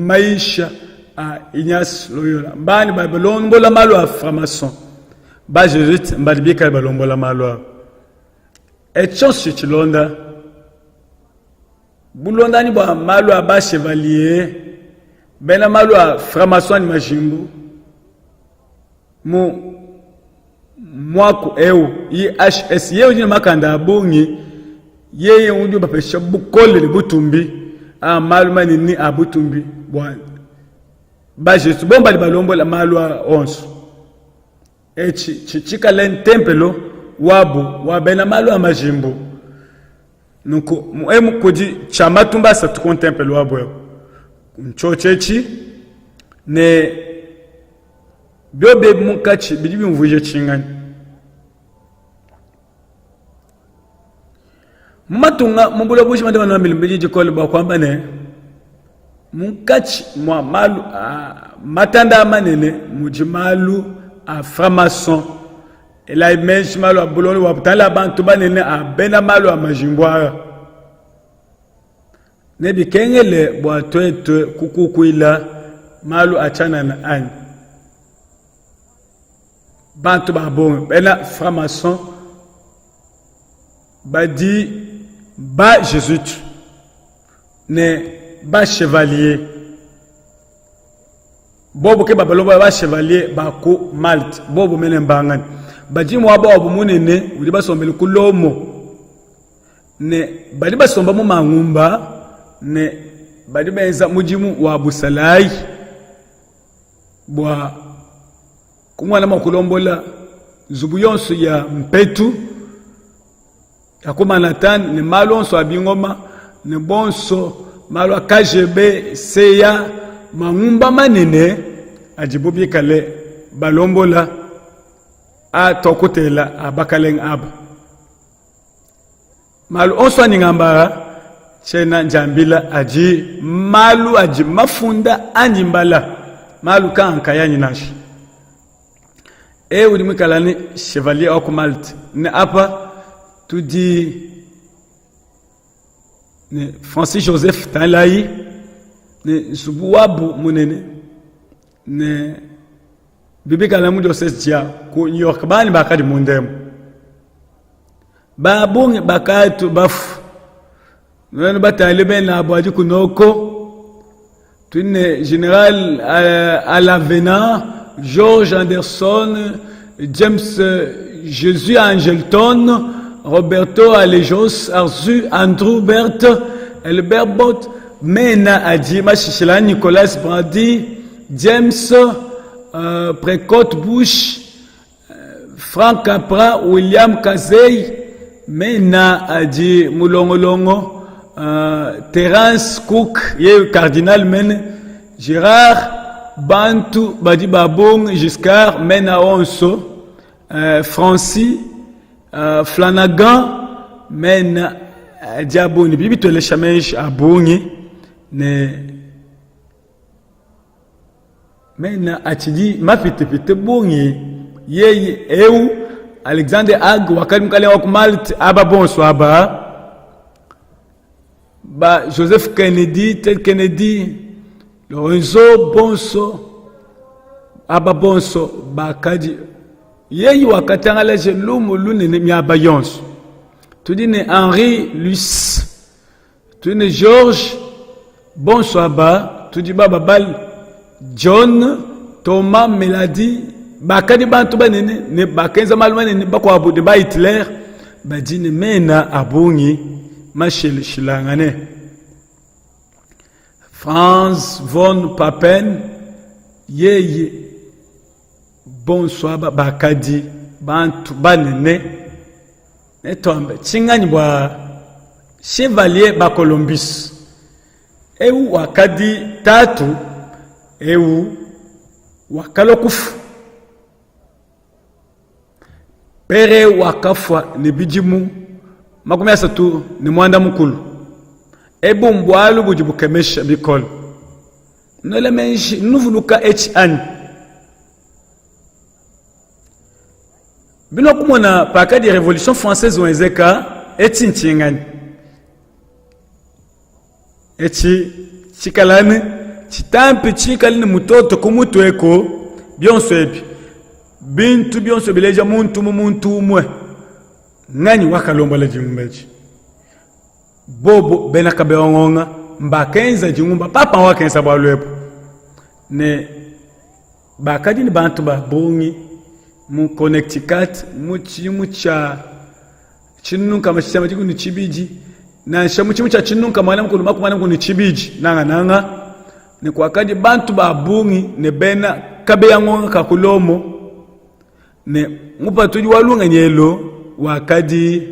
mayisha a Ignace Loyola mbani badi balombola malu a franc-maçon ba jesuite mbadi bikale balombola malu a etshionso tshilonda Bulondani bua malu a ba chevalier bena malu a franc-maçon ne majimbu mu muaku eu IHS yeye udi ne makanda a bungi yeye udi ubapesha bukole ne butumbi a malu manene a butumbi bua bajesu bomba badi balombola malu a onso etshi tshikale ntempelo wabu wa bena malu a majimbu Nunku emu kudi tshia matumba asatu ku ntempelo wabu eu ntshiotshi etshi ne biobi ebi munkatshi bidi biumvuija tshinganyi mu matunga mu buloba bujima ndi banuambile bidi dikole bua kuamba ne munkatshi mua malu a matanda manene mudi malu a franc-maçon Elayi meji malu a bulongolodi bua butangila bantu banene a bena malu a majimbu aa. Nebikengele bua tuetu kukukuila malu a tshianana anyi? Bantu ba bungi bena franc-maçon badi ba jesuite ne ba chevalier Bobu ke babalombola ba chevalier ba ku Malte. Bobu mene mbanganyi? Badi muaba wabu munene udi basombele ku Lomo ne badi basomba mu mangumba ne badi benza mudimu wa busalayi bua kumona mua kulombola nzubu yonso ya mpetu ya ku Manhattan ne malu onso a bingoma ne bonso malu a KGB, CIA, mangumba manene adibu bikale balombola a tuakutela a bakalenga aba. Malu onso andi ngamba tshiena njambila adi malu adi mafunda andi mbala malu ka nkayanyi nansha. Eu udi muikala ne chevalier wa ku Malte ne apa tudi ne Francis Joseph Tanlayi ne nzubu wabu munene ne bibikala mu diocese dia ku New York bani bakadi mundemu ba bungi bakatu bafu nuenu batangile bena abu adi kunoko tudi ne general euh, Alavena George Anderson James euh, Jesus Angelton Roberto Alejos Arzu Andrew Bert Albert Bot mena adi mashishila Nicolas Brandi James euh, Precott Bush Frank Capra, William Kazei, mena adi mulongolongo uh, Terence Cook ye cardinal mene Girard bantu badi ba bungi Giscard mena onso uh, Francis uh, Flanagan mena adi a bungi bidi bitwelesha meji a bungi. Ne mena atshidi mapitepite bungi yeye eu Alexander Haig wakadi mukalenge wa ku Malte, aba bonso aba ba Joseph Kennedy, Ted Kennedy, Lorenzo bonso aba bonso bakadi yeye wakatangalaje lumu lunene miaba yonso. Tudi ne Henri Luce Tudi ne George, bonso aba tudi bababale John, Thomas, Melody bakadi bantu banene ne bakenza malu manene, bakuabu ne ba Hitler badi ne mena a bungi mashilashilangane. Franz von Papen yeye bonso aba bakadi bantu banene. Netuambe tshinganyi bua Chevalier ba Columbus? Eu wakadi tatu, eu wakalua kufua. Pere wakafua ne bidimu 35. Ebu mbualu budi bukemesha bikole. Nuele meji, nuvuluka etshi anyi? Binokumona pakadi revolution française wenzeka, etshi ntshinganyi? Etshi tshikalane tshitampi tshikale ne mutoto ku mutu eku, bionso ebi bintu bionso bileja muntu mu muntu umue. Nganyi wakalombola dingumba edi? Bobo bena Kabeongonga mbakenza dingumba, papa wakenza bualu ebu ne Bakadi ne bantu ba bungi mu Connecticut mu tshidimu tshia 1962, nansha mu tshidimu tshia 1942 nangananga, ne kuakadi bantu ba bungi ne bena Kabeya-Ngonga ka ku Lomo, ne mupatudi wa lungenyi elu wakadi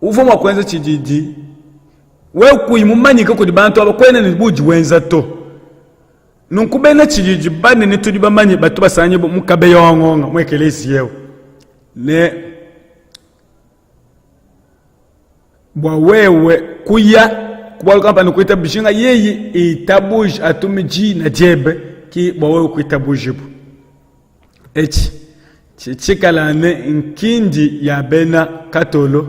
uvua mua kuenza tshididi wewe kuyi mumanyike kudi bantu aba, kuena ne buudi wenza to. Nunku bena tshididi banene tudi bamanye batu basanganyibua mu kabeya wa ngonga mu ekeleziya eu ne bua wewe kuya ku bualu kampanda kuitabujinga yeye itabuje atume dina diebe ki bua wewe kuitabujibu. Etshi tshikala ne nkindi ya bena Katolo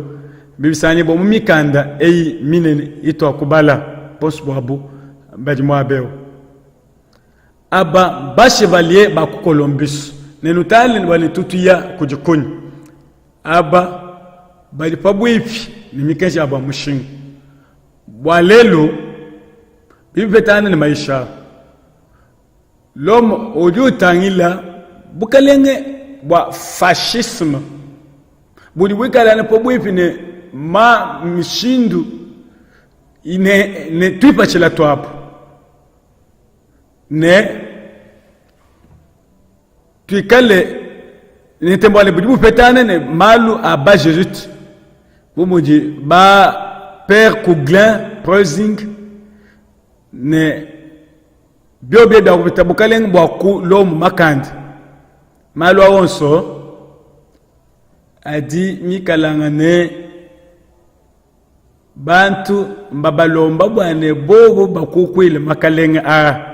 bibisanganyibua mu mikanda eyi minene ituakubala bonso buabu badi muaba eu. Aba ba-chevalier ba ku Columbus ne nutangile bua ne tutuya kudi kunyi. Aba badi pabuipi ne mikenji yabu ya mushinga bua lelu bidi bipetangana ne mayisha abu. Lomo udi utangila bukalenge bua fascisme budi buikale anu pabuipi ne ma mishindu ne, ne tuipatshila tuabu ne tuikale ne ntembua ne budi bupetangana ne malu a ba jesuite bu mudi ba père Couglin Preusing ne Biobi ebi biakupita bukalenge bua ku Lomo makanda. Malu a onso adi mikalangane bantu mbabalomba bua ne bobu bakukuile makalenge aa.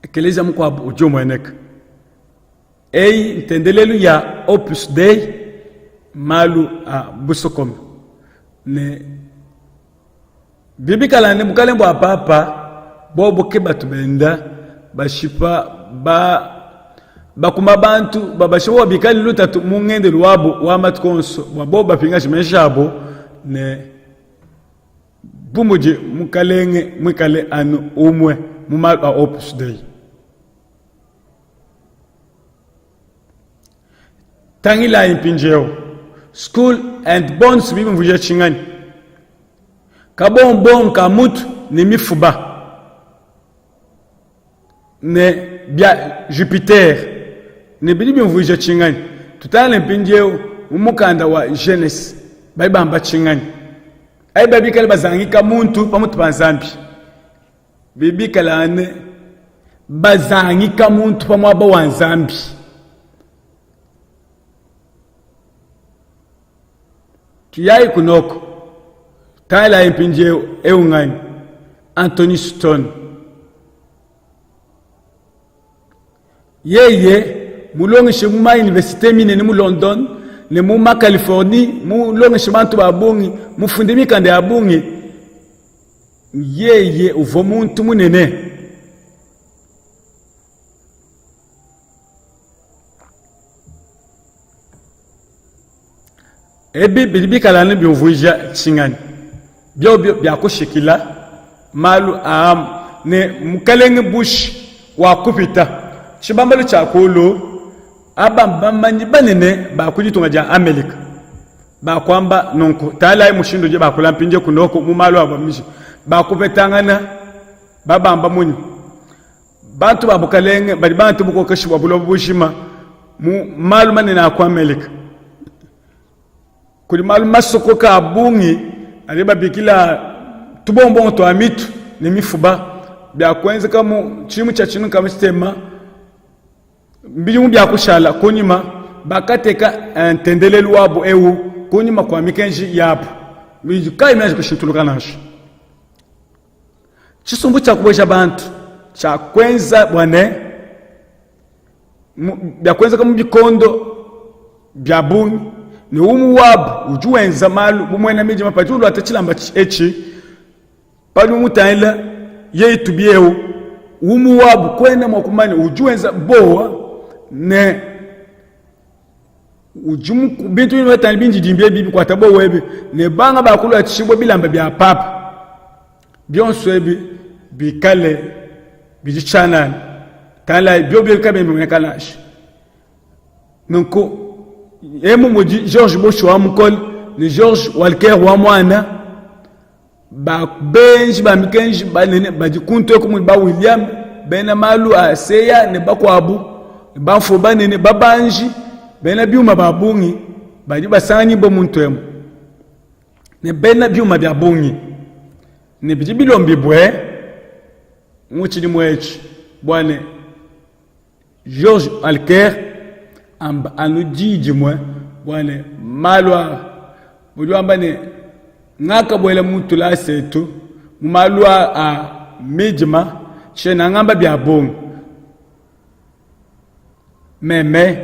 Ekeleziya mukuabu udi umueneka. Eyi ntendelelu ya Opus Dei, malu a busokome ne Bibikala ne bukalenge bua papa bobu ke batu benda bashipa ba bakuma bantu babashipa bua bikale lutatu mu ngendelu wabu wa matuku onso bua bobu bapingaje meji abu ne bu mudi mukalenge muikale anu umue mu malu a Opus Dei. Tangilayi mpindieu Skull and Bones bidi bimvuija tshinganyi? Kabombon ka mutu ne mifuba ne bia Jupiter ne bidi bimvuija tshinganyi? Tutangile mpindieu mu mukanda wa Genese badi bamba tshinganyi? Ayi bikale bazangika muntu pamutu pa Nzambi. Bibikala ne bazangika muntu pa muaba wa Nzambi. Tuyayi kunoko. Tangilayi mpindieu, eu nganyi? Anthony Stone. Yeye mulongeshe mu ma-universite minene mu London ne mu ma-Californie, mulongeshe bantu ba bungi, mufunde mikanda ya bungi. Yeye uvua muntu munene. Ebi bidi bikala anu biumvuija tshinganyi? Biobio biakushikila malu aa ne Mukalenge Bush wakupita tshibambalu tshia kuulu, aba mbamanyi banene ba ku ditunga dia Amelika bakuamba nunku. Tangilayi mushindu udi bakula mpindieu kunoko mu malu abu a miji. Bakupetangana babamba munyi? Bantu ba Bukalenge badi bangate bukokeshi bua buloba bujima mu malu manene a ku Amelika. Kudi malu masokoka a bungi adi babikila tubombongo tua mitu ne mifuba bia kuenzeka mu tshidimu tshia tshinunu tshitema bidimu bia kushala kunyima bakateka eh, ntendelelu wabu eu kunyima kua mikenji yabu kayi mianji kushintuluka nansha. Tshisumbu tshia kubueja bantu tshia kuenza bua ne bia kuenzeka mu bikondo bia bungi ne umue wabu udi wenza malu bu muena midima padi uluata tshilamba etshi padi umutangila yeye tubi eu umue wabu kuena mua kumanya udi wenza bowa ne udi bintu bidi batangila bindidimbi ebi bikuata bowa ebi ne banga bakuluatshibua bilamba bia papa bionso ebi bikale bidi tshianana tangila biobi ebi kabiena bimueneka nansha nunku emu mudi George Bush wa mukole ne George Walker wa muana Babenji ba mikenji banene badi kuntu eku mudi ba William bena malu a seya ne bakuabu bamfumu banene babanji bena biuma ba bungi badi basanganyibua muntu emu ne bena biuma bia bungi ne bidi bilombibue mu tshidimu etshi bua ne George Alker amba anu diyi dimue bua ne malu aa udi wamba ne ngakabuela mu tulasa etu mu malu a midima tshiena ngamba bia bungi meme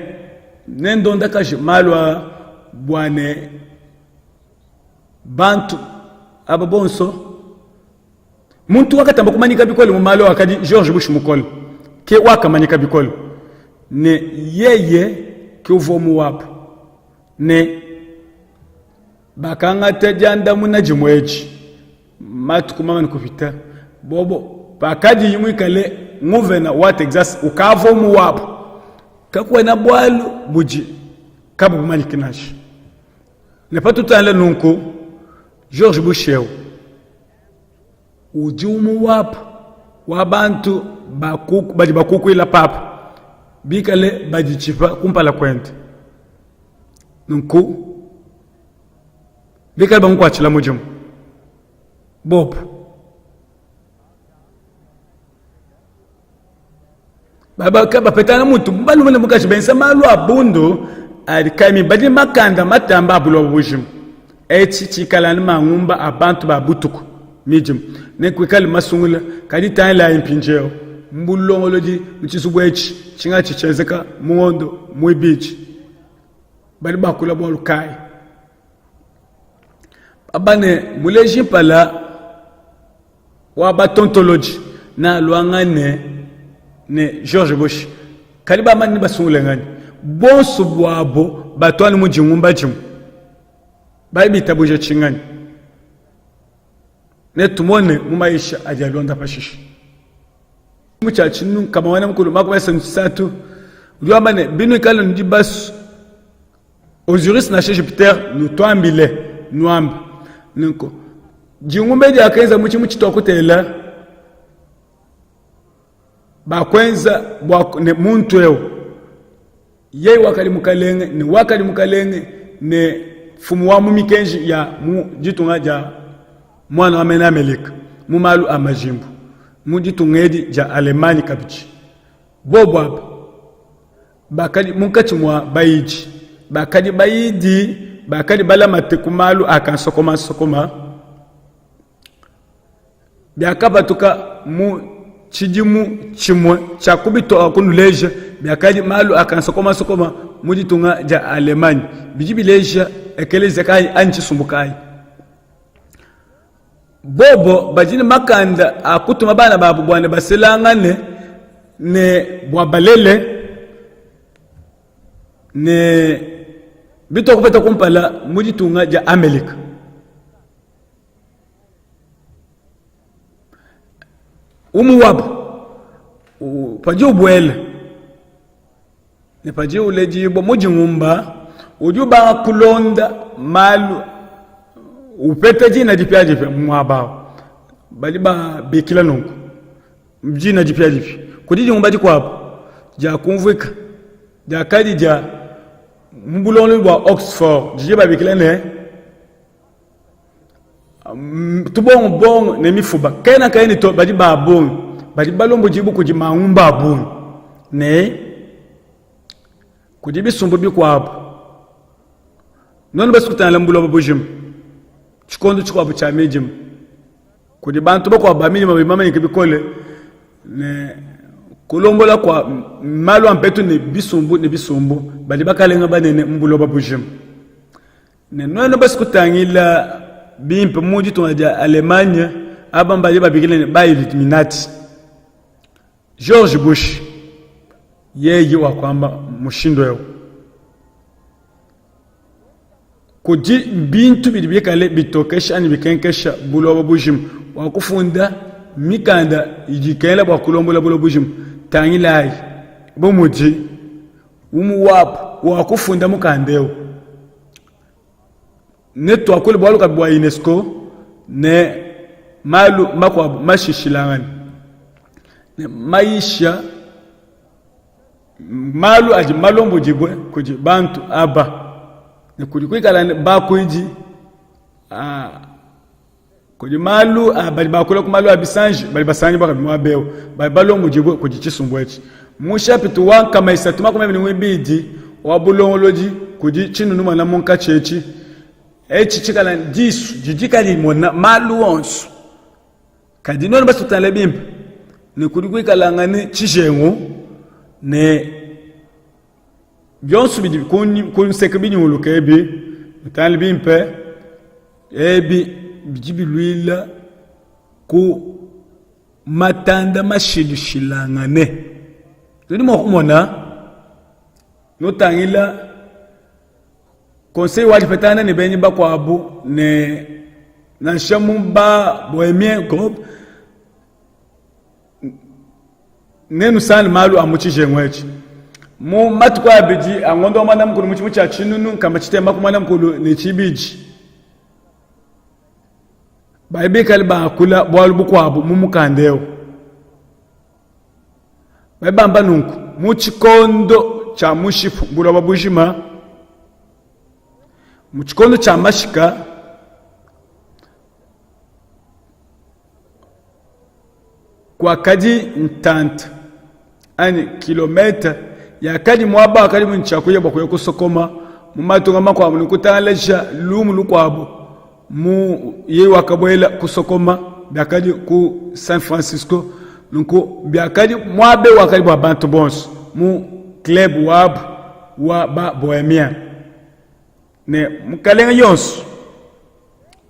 nendondakaje malu aa bua ne bantu aba bonso Muntu wakatamba kumanyika bikole mu malu akadi George Bush mukole ke wakamanyika bikole ne yeye ke uvua mu wabu ne bakangata diandamuna dimue edi matuku mamane kupita bobo pakadiyi muikale nguvena wa Texas ukavua mu wabu kakuena bualu budi kabumanyike nansha ne patutangila nunku George Bush eu udi umue wabu wa bantu badi bakukuila papa bikale baditshipa kumpala kuende nunku bikale bamukuatshila mudimu bobu bapetangana mutu balume ne mukaji benza malu a bundu adi kayi badi makanda matamba a buloba bujima etshi tshikala ne mangumba a bantu ba butuku midimu ne kuikale masungula kadi tangilayi mpindieu mu bulongolodi mu tshizubu etshi tshinga tshienzeka mu ngondo muibidi badi bakula bualu kayi aba ne muleji mpala wa batontolodi nealuangane ne George Bush kadi bamanyi basungule nganyi bonso buabo batu anu mu dingumba dimue badi bitabuja tshinganyi netumone mu mayisha adi alonda pashishe mu tshia tshinu nkama wana mukulu makumi asanu tshisatu udi wamba ne binuikale nudi basu Osiris nansha Jupiter nutuambile nuambe nunku dingumba diakenza mu tshimu tshituakutela bakuenza bua ne muntu eu yeye wakadi mukalenge ne wakadi mukalenge ne mfumu wa mu mikenji ya mu ditunga dia muana wa mena Amelika mu malu a majimbu mu ditunga edi dia Allemagne kabidi bobu aba bakadi munkatshi mua bayidi bakadi bayidi bakadi balamate ku malu a kansokomansokoma. Biakapatuka mu tshidimu tshimue tshia ku bituakunuleja biakadi malu a kansokomasokoma mu ditunga dia Allemagne. Bidi bileja ekeleziya kayi anyi tshisumbu kayi? Bobo badi ne makanda a kutuma bana babu bua ne baselangane ne bua balele ne bituakupeta kumpala mu ditunga dia Amelika. Umue wabu padi ubuela ne padi uledibua mu dingumba udi ubanga kulonda malu upeta dina dipiadipia mu muaba au badi babikila nunku dina dipiadipia kudi dingumba dikuabu diakumvuika diakadi dia mu bulongolodi bua Oxford didi babikila ne tubongobongo ne mifuba kena kayeni to badi ba bungi badi balombodibue kudi mangumba a bungi ne kudi bisumbu bikuabu nuenu basukutangila mu buloba bujima tshikondo tshikuabu tshia midima kudi bantu bakuabu ba midima badi bamanyike bikole ne kulombola kua malu a mpetu ne bisumbu ne bisumbu badi bakalenga banene mu buloba bujima Ne nuenu basi kutangila bimpe mu ditunga dia Allemagne, aba mbadi babikila ne ba Illuminati. George Bush yeye wakuamba mushindu eu, kudi bintu bidi bikale bitokesha anyi bikenkesha buloba bujima, wakufunda mikanda idi ikengela bua kulombola buloba bujima. Tangilayi bu mudi umue wabu wakufunda mukanda eu. Netuakule bualu kabi bua UNESCO ne malu makuabu mashishilangane ne mayisha malu adi malombodibue kudi bantu aba ne kudi kuikala bakuidi ah, Kudi malu a badi bakula ku malu a bisanji badi basangibua kabidi muaba eu badi balombodibue kudi tshisumbu etshi. Mu nshapita wa 320 wa bulongolodi kudi tshinunu muana munkatshi etshi etshi tshikala disu didi kadimona malu onso kadi nuenu basutangile bimpe ne kudi kuikalangane tshijengu ne Bionso bidi ku nseke binyunguluka ebi, mutangile bimpe, ebi bidi biluila ku matanda mashilashilangane. Tudi mua kumona nutangila conseil wa dipetangana ne benyi bakuabu ne nansha mu ba bohemien group Nenusangane malu a mu tshijengu etshi mu matuku abidi a ngondo wa muanda mukulu mu tshidimu tshia 1842. Badi bikale bakula bualu bukuabu mu mukanda eu. Badi bamba nunku, mu tshikondo tshia mushipu buloba bujima, mu tshikondo tshia mashika, Kuakadi ntanta anyi kilometa yakadi muaba wakadi ne tshia kuya bua kuya kusokoma mu matunga makuabu ne kutangalaja lumu lukuabu mu yeye wakabuela kusokoma biakadi ku San Francisco nunku biakadi muaba wakadi bua bantu bonso mu club wabu wa ba bohemien ne mukalenge yonso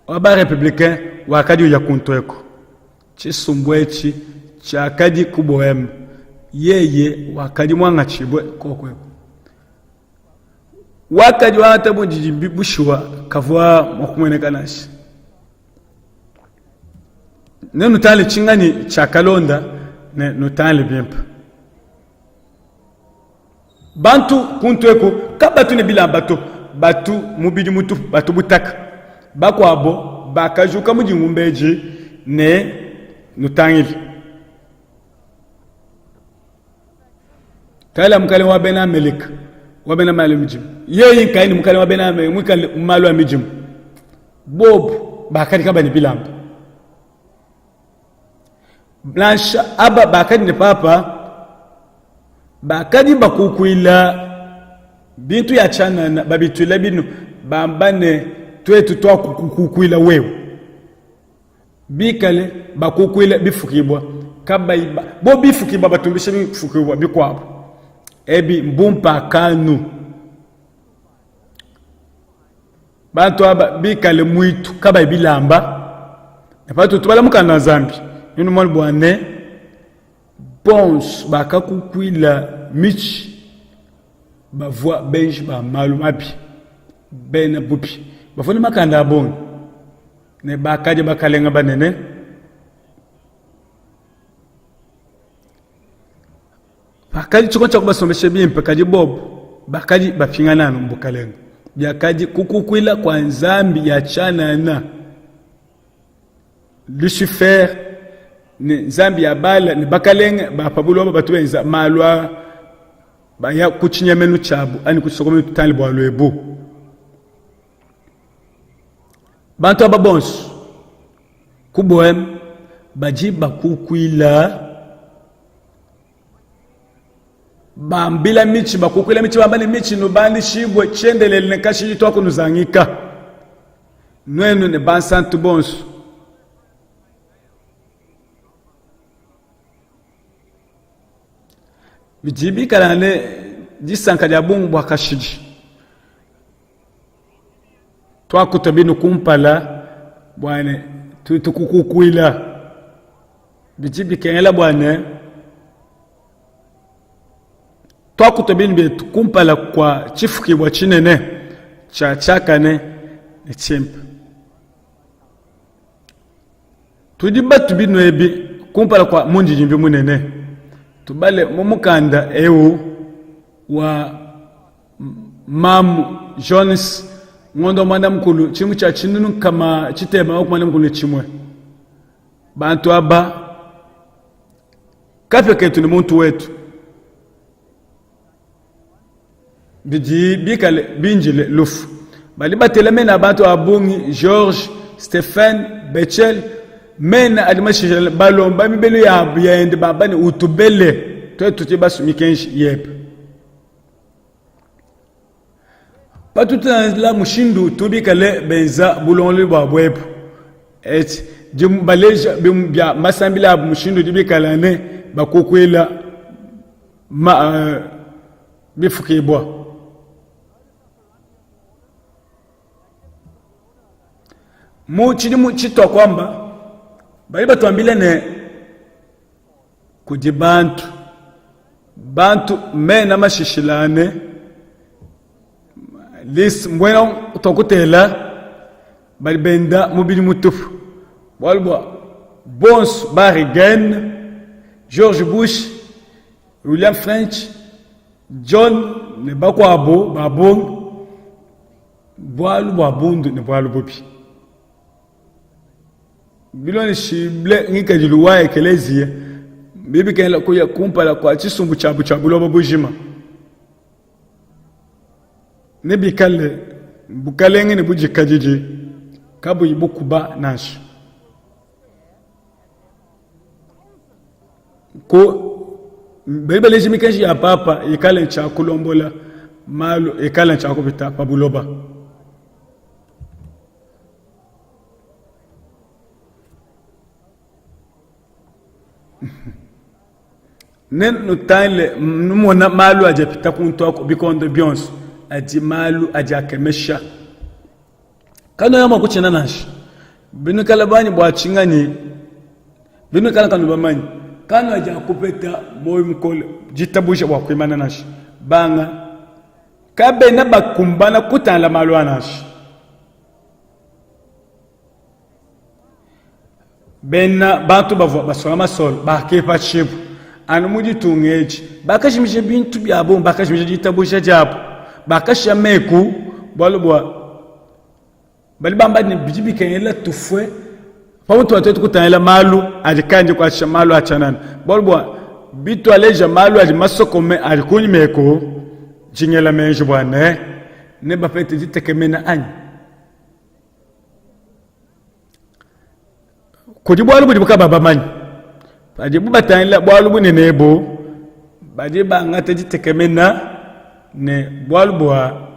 wa ba republicain wakadi uya kuntu eku tshisumbu etshi tshiakadi ku boheme yeye wakadi muangatshibue koko eku wakadi wangata bu bushuwa kavua mua kumueneka nansha ne nutale tshinganyi tshiakalonda ne nutale bimpe Bantu kuntu eku kabatu ne bilamba to, batu mubidi mutupu, batu butaka. Bakuabo bakajuka mu dingumba edi ne nutangile. Tangila mukalenge wa bena Amelika wa bena malu a midimu, yeye nkayi ne mukalenge wa bena Amelika muikale mu malu a midimu, bobu bakadi kabayi ne bilamba. Nansha aba bakadi ne papa bakadi bakukuila bintu ya tshianana babituila binu bamba ne tuetu tuakukukuila wewe. Bikale bakukuila bifukibua kabayi ba, bo bifukibua batumbisha bifukibua bikuabu. Ebi mbumpakanu. Bantu aba bikale muitu kabayi bilamba. Ne patudi tubala mukanda wa Nzambi, nudi bua ne bonso bakakukuila mitshi bavua benji ba malu mabi, bena bubi, bavua ne makanda a bungi ne bakadi bakalenga banene. Pakadi tshikondo tshia kubasombesha bimpe, kadi bobu bakadi bapingana anu mu bukalenga. Biakadi kukukuila kua nzambi ya tshianana, Lucifer ne nzambi ya Bala ne bakalenge ba pa buloba batu benza malu aa baya ku tshinyemenu tshiabu anyi ku tshisokomenu tutangile bualu ebu. Bantu aba bonso ku Boheme badi bakukuila bambila mitshi bakukuila mitshi bamba ne mitshi nubandishibue tshiendelele ne kashidi tuakunuzangika nuenu ne bansantu bonso. Bidi bikala ne disanka dia bungi bua kashidi. Tuakutua binu kumpala bua ne tukukukuila. Bidi bikengela bua ne tuakutua binu bietu kumpala kua tshifukibua tshinene tshia tshiakane ne tshimpe. Tudi batu binu ebi kumpala kua mundidimbi munene. Tubale mu mukanda eu wa Mamu Jones ngondo wa muanda mukulu tshingu tshia tshinunu nkama tshitema wa muanda mukulu ne tshimue. Bantu aba kapia ketu ne muntu wetu bidi bikale bindile lufu. Badi batela mena a bantu a bungi, George, Stephen, Bechel, mena adi mashishile balomba mibelu yabu yende bamba ne utubele tuetu tudi basue mikenji yebe. Patutangila mushindu utu bikale benza bulongolodi bua buebu etshi baleja bia masambila abu mushindu udi bikale ne bakukuila ma, uh, bifukibua. Mu tshidimu tshituakuamba badi batuambila ne kudi bantu bantu mena mashishilane list mbuena tuakutela badi benda mubidi mutupu bualu bua bonso ba Reagan George Bush William French John ne bakuabu ba bungi bualu bua bundu ne bualu bubi Bilondeshile ngikadilu wa ekeleziya, bidi bikengela kuya kumpala kua tshisumbu tshiabu tshia buloba bujima. Nebikale bukalenge ne budikadidi kabuyi bukuba nansha. Ku badi baleja mikenji ya papa ikale tshia kulombola malu ikale tshia kupita pa buloba. Ne nutangile numona malu adi apita kuntu aku bikondo bionso adi malu adi akemesha. Kanuena mua kutshina nansha binuikala banyi bua tshinganyi binuikala kanu bamanyi kanu adi akupeta muoyo mukole ditabuja bua kuimana nansha banga kabena bakumbana kutangila malu a nansha. Bena bantu bavua basonga masolo bakipatshibua anu mu ditunga edi, bakajimija bintu bia bungi, bakajimija ditabuja diabu, bakashiya meku bualu bua badi bamba ne bidi bikengela tufue pamutu pa tuetu kutangila malu adi kaayi kuatshisha malu a tshianana, bualu bua bitualeja malu adi masokome adi kunyima eku, ndi ngela meji bua ne nebapete ditekemena anyi? Kudi bualu budibu kabayi bamanye. Padibu batangila bualu bunene ebu, badi bangata ditekemena ne bualu bua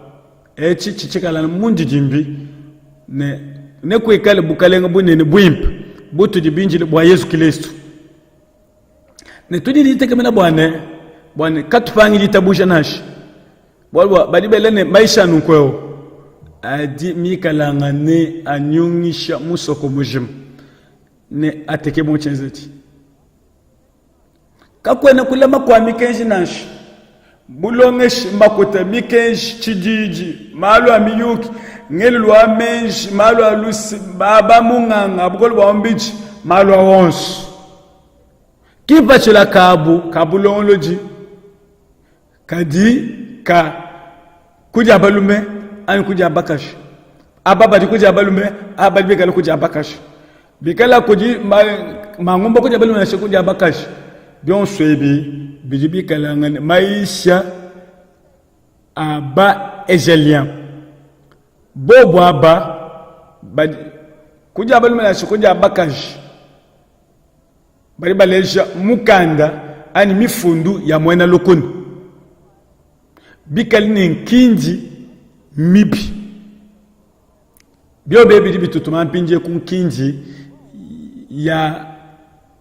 etshi tshitshikala mundidimbi ne nekuikale bukalenge bunene buimpe. butudi bindile bua Yezu Kilisto. Ne tudi ne ditekemena bua ne, bua ne katupangi ditabuja nansha, bualu bua badi bela ne maisha a nunku eu adi mikalangane anyungisha musoko mujima ne ateke mu tshienzedi. Kakuena kulama kua mikenji nansha, bulongeshi, makuta, mikenji, tshididi, malu a miyuki, ngelelu wa meji, malu a luse, ba munganga, bukole bua mubidi, malu a onso. Kipatshila kabu ka bulongolodi kadi ka ku dia balume anyi ku dia bakaji. Aba badi ku dia balume, aba badi bikale ku dia bakaji. Bikala kudi mangumba ku dia balume nansha ku dia bakaji, bionso ebi bidi bikalangane mayisha a ba Egelien. Bobu aba badi ku dia balume nansha ku dia bakaji badi baleja mukanda anyi mifundu ya muena lukuna bikale ne nkindi mibi. Biobi ebi bidi bitutuma mpindieu ku nkindi ya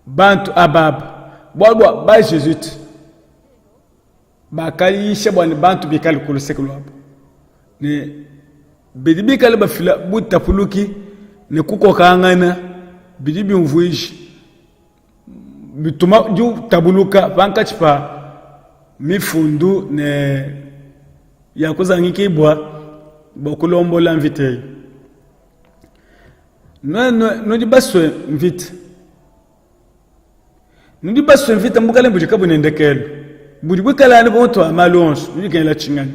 bantu aba aba, bualu bua ba Jesuite bakayisha bua ne bantu bikale ku luseke luabu ne bidi bikale bafila butapuluki ne kukokangana bidi biumvuija bituma ditabuluka pankatshi pa mifundu ne ya kuzangikibua bua kulombola mvita eyi. Nuenu nudi basue mvita, nudi basue mvita mu bukalenge budi kabuyi ne ndekelu, budi buikale anu pa mutu wa malu onso, nudi nukengela tshinganyi?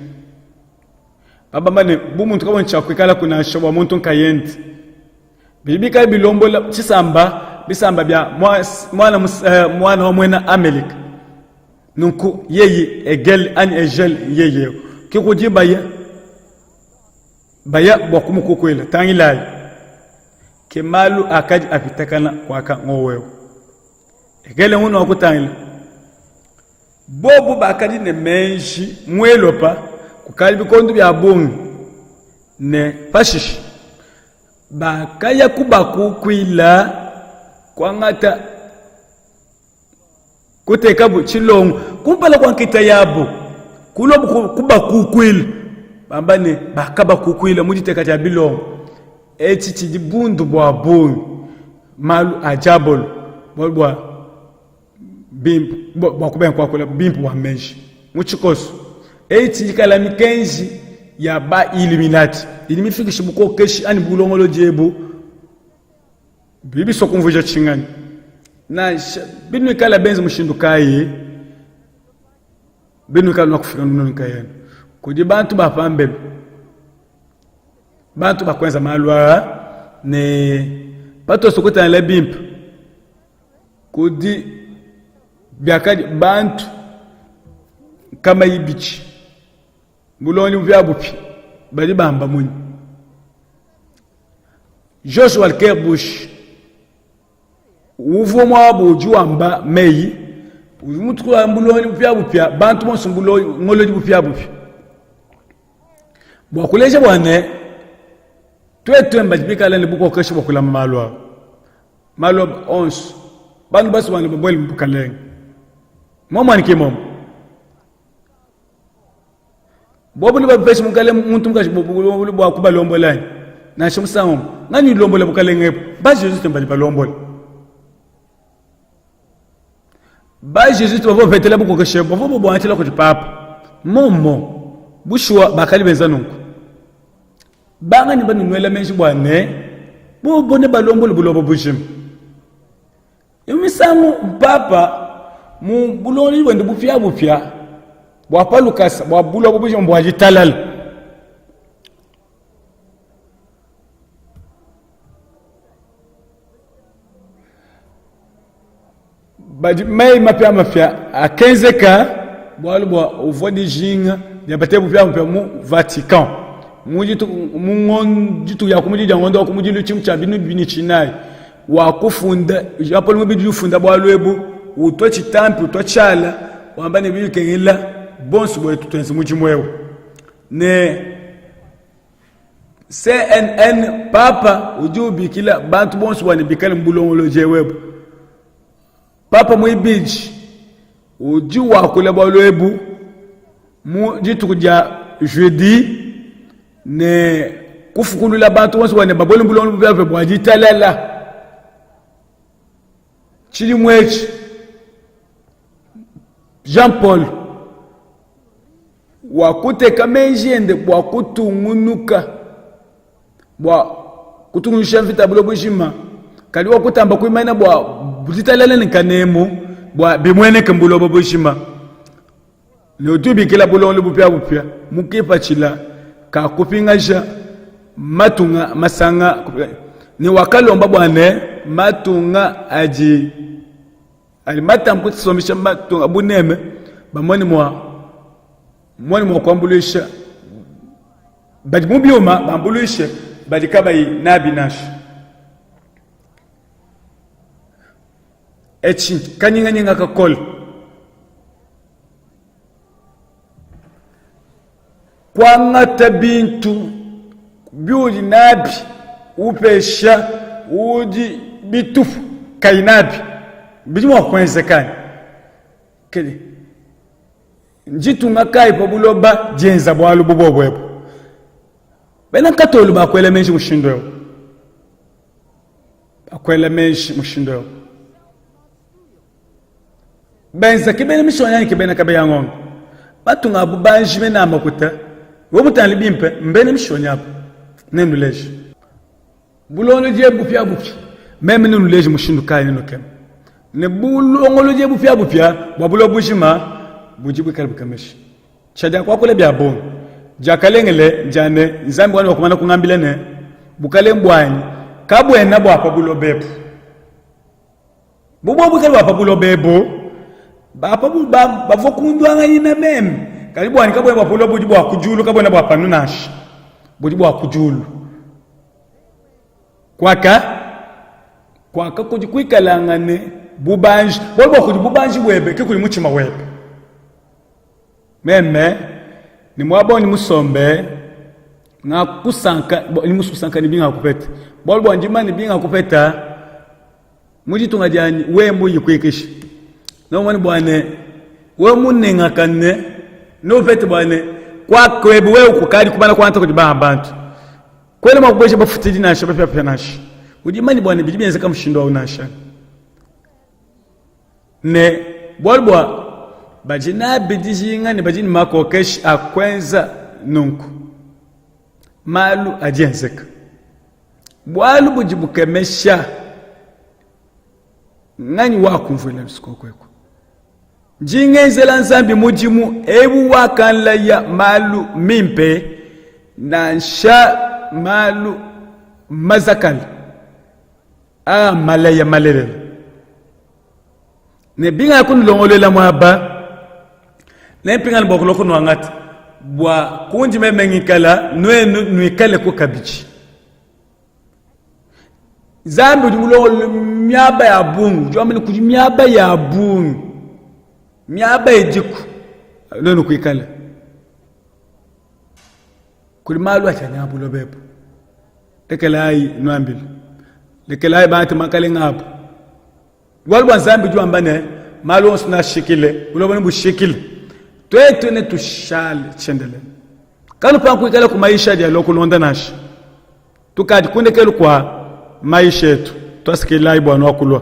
Babamba ne, bu muntu kabuyi ne tshia kuikalaku nansha bua muntu nkayende. Bidi bikale bilombola tshisamba bisamba bia muana, eh, muana wa muena Amelika. Nunku yeye Egel anyi Egel yeye ke kudi baya baya bua kumukukuila. Tangilayi, ke malu akadi apitakana kuaka ngowewu. Egele ngunu wa kutangila bobu bakadi ne meji mu Elopa kukadi bikondo bia bungi ne pashishe Bakaya kubakukuila, kuangata kutekabu tshilongo kumpala kua nkita yabu, kuluabu kubakukuila, bamba ne, bakabakukuila mu diteka dia bilongo. Etshi tshidi bundu bua bungi, malu a diabolo, bualu bua bimpe bua kubenga kuakula bimpe bua meji mu tshikoso eyi tshikala mikenji ya ba illuminati idi mifikishe bukokeshi anyi bulongolodi ebu bidi bisua kumvuija tshinganyi nansha binuikala benze mushindu kayi binuikala nuakufika nunu nkayenu kudi bantu ba pambelu bantu bakuenza malu aa ne patuasu kutangila bimpe Kudi biakadi bantu nkama ibidi bulongolodi bupiabupia badi bamba munyi? George Walker Bush uvua muabu udi wamba meyi udi mutukula bulongolodi bupiabupia bantu bonso bulongolodi bupiabupia bua kuleja bua ne tuetu badi bikale ne bukokeshi bua kulama malu abu. Malu abo onso bantu bonso bana babuele mu bukalenge momo anyi ke momo bobu nebapeshe mukalenge muntu mukaji bua kubalombola anyi nansha musangu umue nganyi ulombola bukalenge ebu ba jesus badi balombola ba jesus bavua bapetela bukokeshi ebu bavua babuangatshila kudi papa momo bushuwa bakadi benza nunku Banganyi banu nuela meji bua ne bobo nebalombole buloba bujima? Imue misangu mpapa mu bulongolodi buende bupiabupia bua pa lukasa bua buloba bujima bua ditalala Badi meyi mapiamapia akenzeka bualu bua uvua dijinga dia bate bupiabupia mu Vatican mu dituku mu ngondo dituku dia kumudilu dia ngondo wa kumudilu tshimu tshia binu bibidi ne tshinayi wakufunda Jean Paul Muibidi ufunda bualu ebu utua tshitampi utua tshiala wamba ne bidi bikengela bonso buetu tuenze mudimu eu ne. CNN Papa udi ubikila bantu bonso bua ne bikale mu bulongolodi ebu. Papa muibidi udi wakula bualu ebu mu dituku dia jeudi ne kufukulula bantu bonso bua ne babuele mu bulongolodi bupiabupia bua ditalala. Tshidimu etshi Jean Paul wakuteka meji ende bua kutungunuka bua kutungunuja mvita ya buloba bujima, kadi wakutamba kuimana bua ditalala ne kanemu bua bimueneke mu buloba bujima ne udi ubikila bulongolodi bupiabupia mu kipatshila ka kupingaja matunga masanga ne wakalomba bua ne matunga adi adi matambe kutusombesha matunga buneme bamone mua mone mua kuambuluisha badi mu biuma bambuluishe badi kabayi nabi nansha. Etshi kanyinganyinga kakole. Kuangata bintu biudi nabi upesha udi bitupu kayi nabi bidi mua kuenzeka anyi? Kadi nditunga kayi pa buloba dienza bualu bu buobu ebu? Bena Katolu bakuela meji mushindu eu, bakuela meji mushindu eu. Benza ke bena mishonyi anyi ke bena kabeya ngonga? Matunga a bubanji mena a makuta, wewe mutangile bimpe, mbena mishonyi abu. Nennuleje bulongolodi ebu bupiabupia. Meme nennuleje mushindu kayi nenukeme ne bulongolodi ebu bupiabupia bua buloba bujima budi buikale bukemesha. Tshiadia kuakula bia bungi. Diakalengele ndia ne, Nzambi wanyi wakumana kungambila ne, Bukalenge buanyi kabuena bua pa buloba ebu. Bu buobu buikale bua pa buloba ebu, bavua kunduanganyina meme. Kadi buanyi kabuena bua pa buloba, budi bua ku diulu, kabuena bua panu nansha, budi bua ku diulu. Kuaka kuaka kudi kuikalangane bubanji, bualu bua kudi bubanji buebe ke kudi mutshima webe. Meme ne muaba undi musombe ngakusanka, ndi musue kusanka ne bingakupeta, bualu bua ndi mumanye ne bingakupeta mu ditunga dianyi wewe muyi kuikisha neumone bua ne wewe munengakane neupete bua ne kuakuebe wewe kukadi kumana kuangata kudi banga bantu kuena mua kubueja bafutidi nansha bapiapia nansha udi manye bua ne bidi bienzeka mushindu au nansha ne bualu bua badi nabi dijinga ne badi ne makokeshi a kuenza nunku malu adi enzeka Bualu budi bukemesha, nganyi wakumvuila luse eku? Ndi ngenzela Nzambi mudimu eu wakanlaya malu mimpe, nansha malu mazakale aa malaya malelela. Ne bingaya kunulongoluela muaba, nempingane bua kulua kunuangata, bua kundi meme ngikala, nuenu nuikaleku kabidi. Nzambi udi mulongolole miaba ya bungi, udi wamba ne kudi miaba ya bungi, miaba idiku nuenu kuikala. Kudi malu adi anyanga buloba ebu. Lekelayi nuambile, lekelayi bantu makalenga abu. Bualu bua Nzambi udi wamba ne, malu onso neashikile, buloba nebushikile, tuetu netushale tshiendelele. Kanupanga kuikala ku mayisha adi alua kulonda nansha. Tukadi ku ndekelu kua mayisha etu. Tuasakidilayi bua nuakulua.